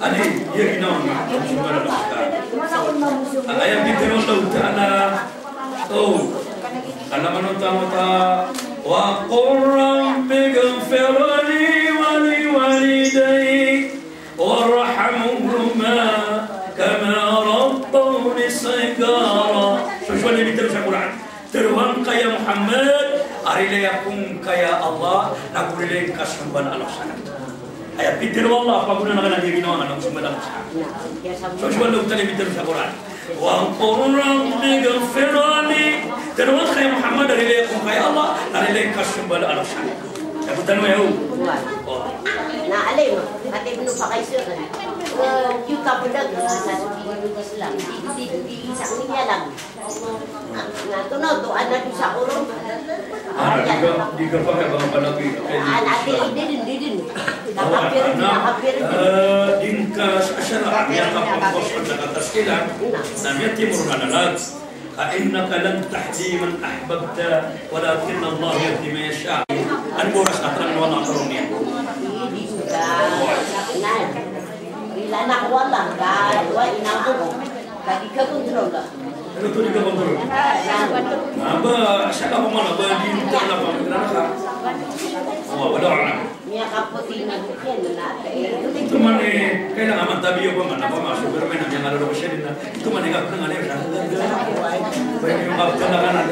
Adi, iya ginawa ngka. Aya pitharo o Allah Ta'ala. O, Allah Ta'ala, wa qur rabbighfir li wa liwalidayya warhamhuma kama rabbawni saghira. So sowal a pitharo sa Qur'an. Tharoa ngka ya Muhammad a rilai ako ngka ya Allah, na go rilai ngka so mbaal a loks anan. Aya pitharo o Allah, pagonan anan a ginawa ngka na so mbaal a loks anan. So sowal a pitharo sa Qur'an. Wa qur rabbighfir li. Tharoa ngka ya Muhammad a rilai ako ngka ya Allah, na rilai ngka so mbaal a loks anan. Aya bo tano aya o. Na alim, kati bnu pakaiso. Iyo ka pndag sa Islam. Di, di, di, sa Islam. Na, na, to na, to, ana, dosa ko ron. Ah, di ka, di ka pakay ba nga pala, pi-, pi-, Ana, di, di, di, di, di. Nakapir, nakapir, di. Eh, di ngka sa, sa, na, miyakapagpos ka sa kataskilan, na miyatimo ron a lalag. Fa innaka la tahdi man ahbabta, walakinna Allaha yahdi man yasha. An boras a terang wala karunia. Di, di, di. Na, ila na wala, ka, wa ina ko. Ka di ka kontrol ka. Ano to di ka kontrol? Na ba, siya ka pamana ba, di ka na pamana ka. Oh, wala ka na. Miyakapoti na bukyan na. Ito man eh, kailangan man tabi yung pamana, pamana, super man, ang mga lalo siya din na. Ito man eh, kapag nga niya, pwede yung kapag nga na.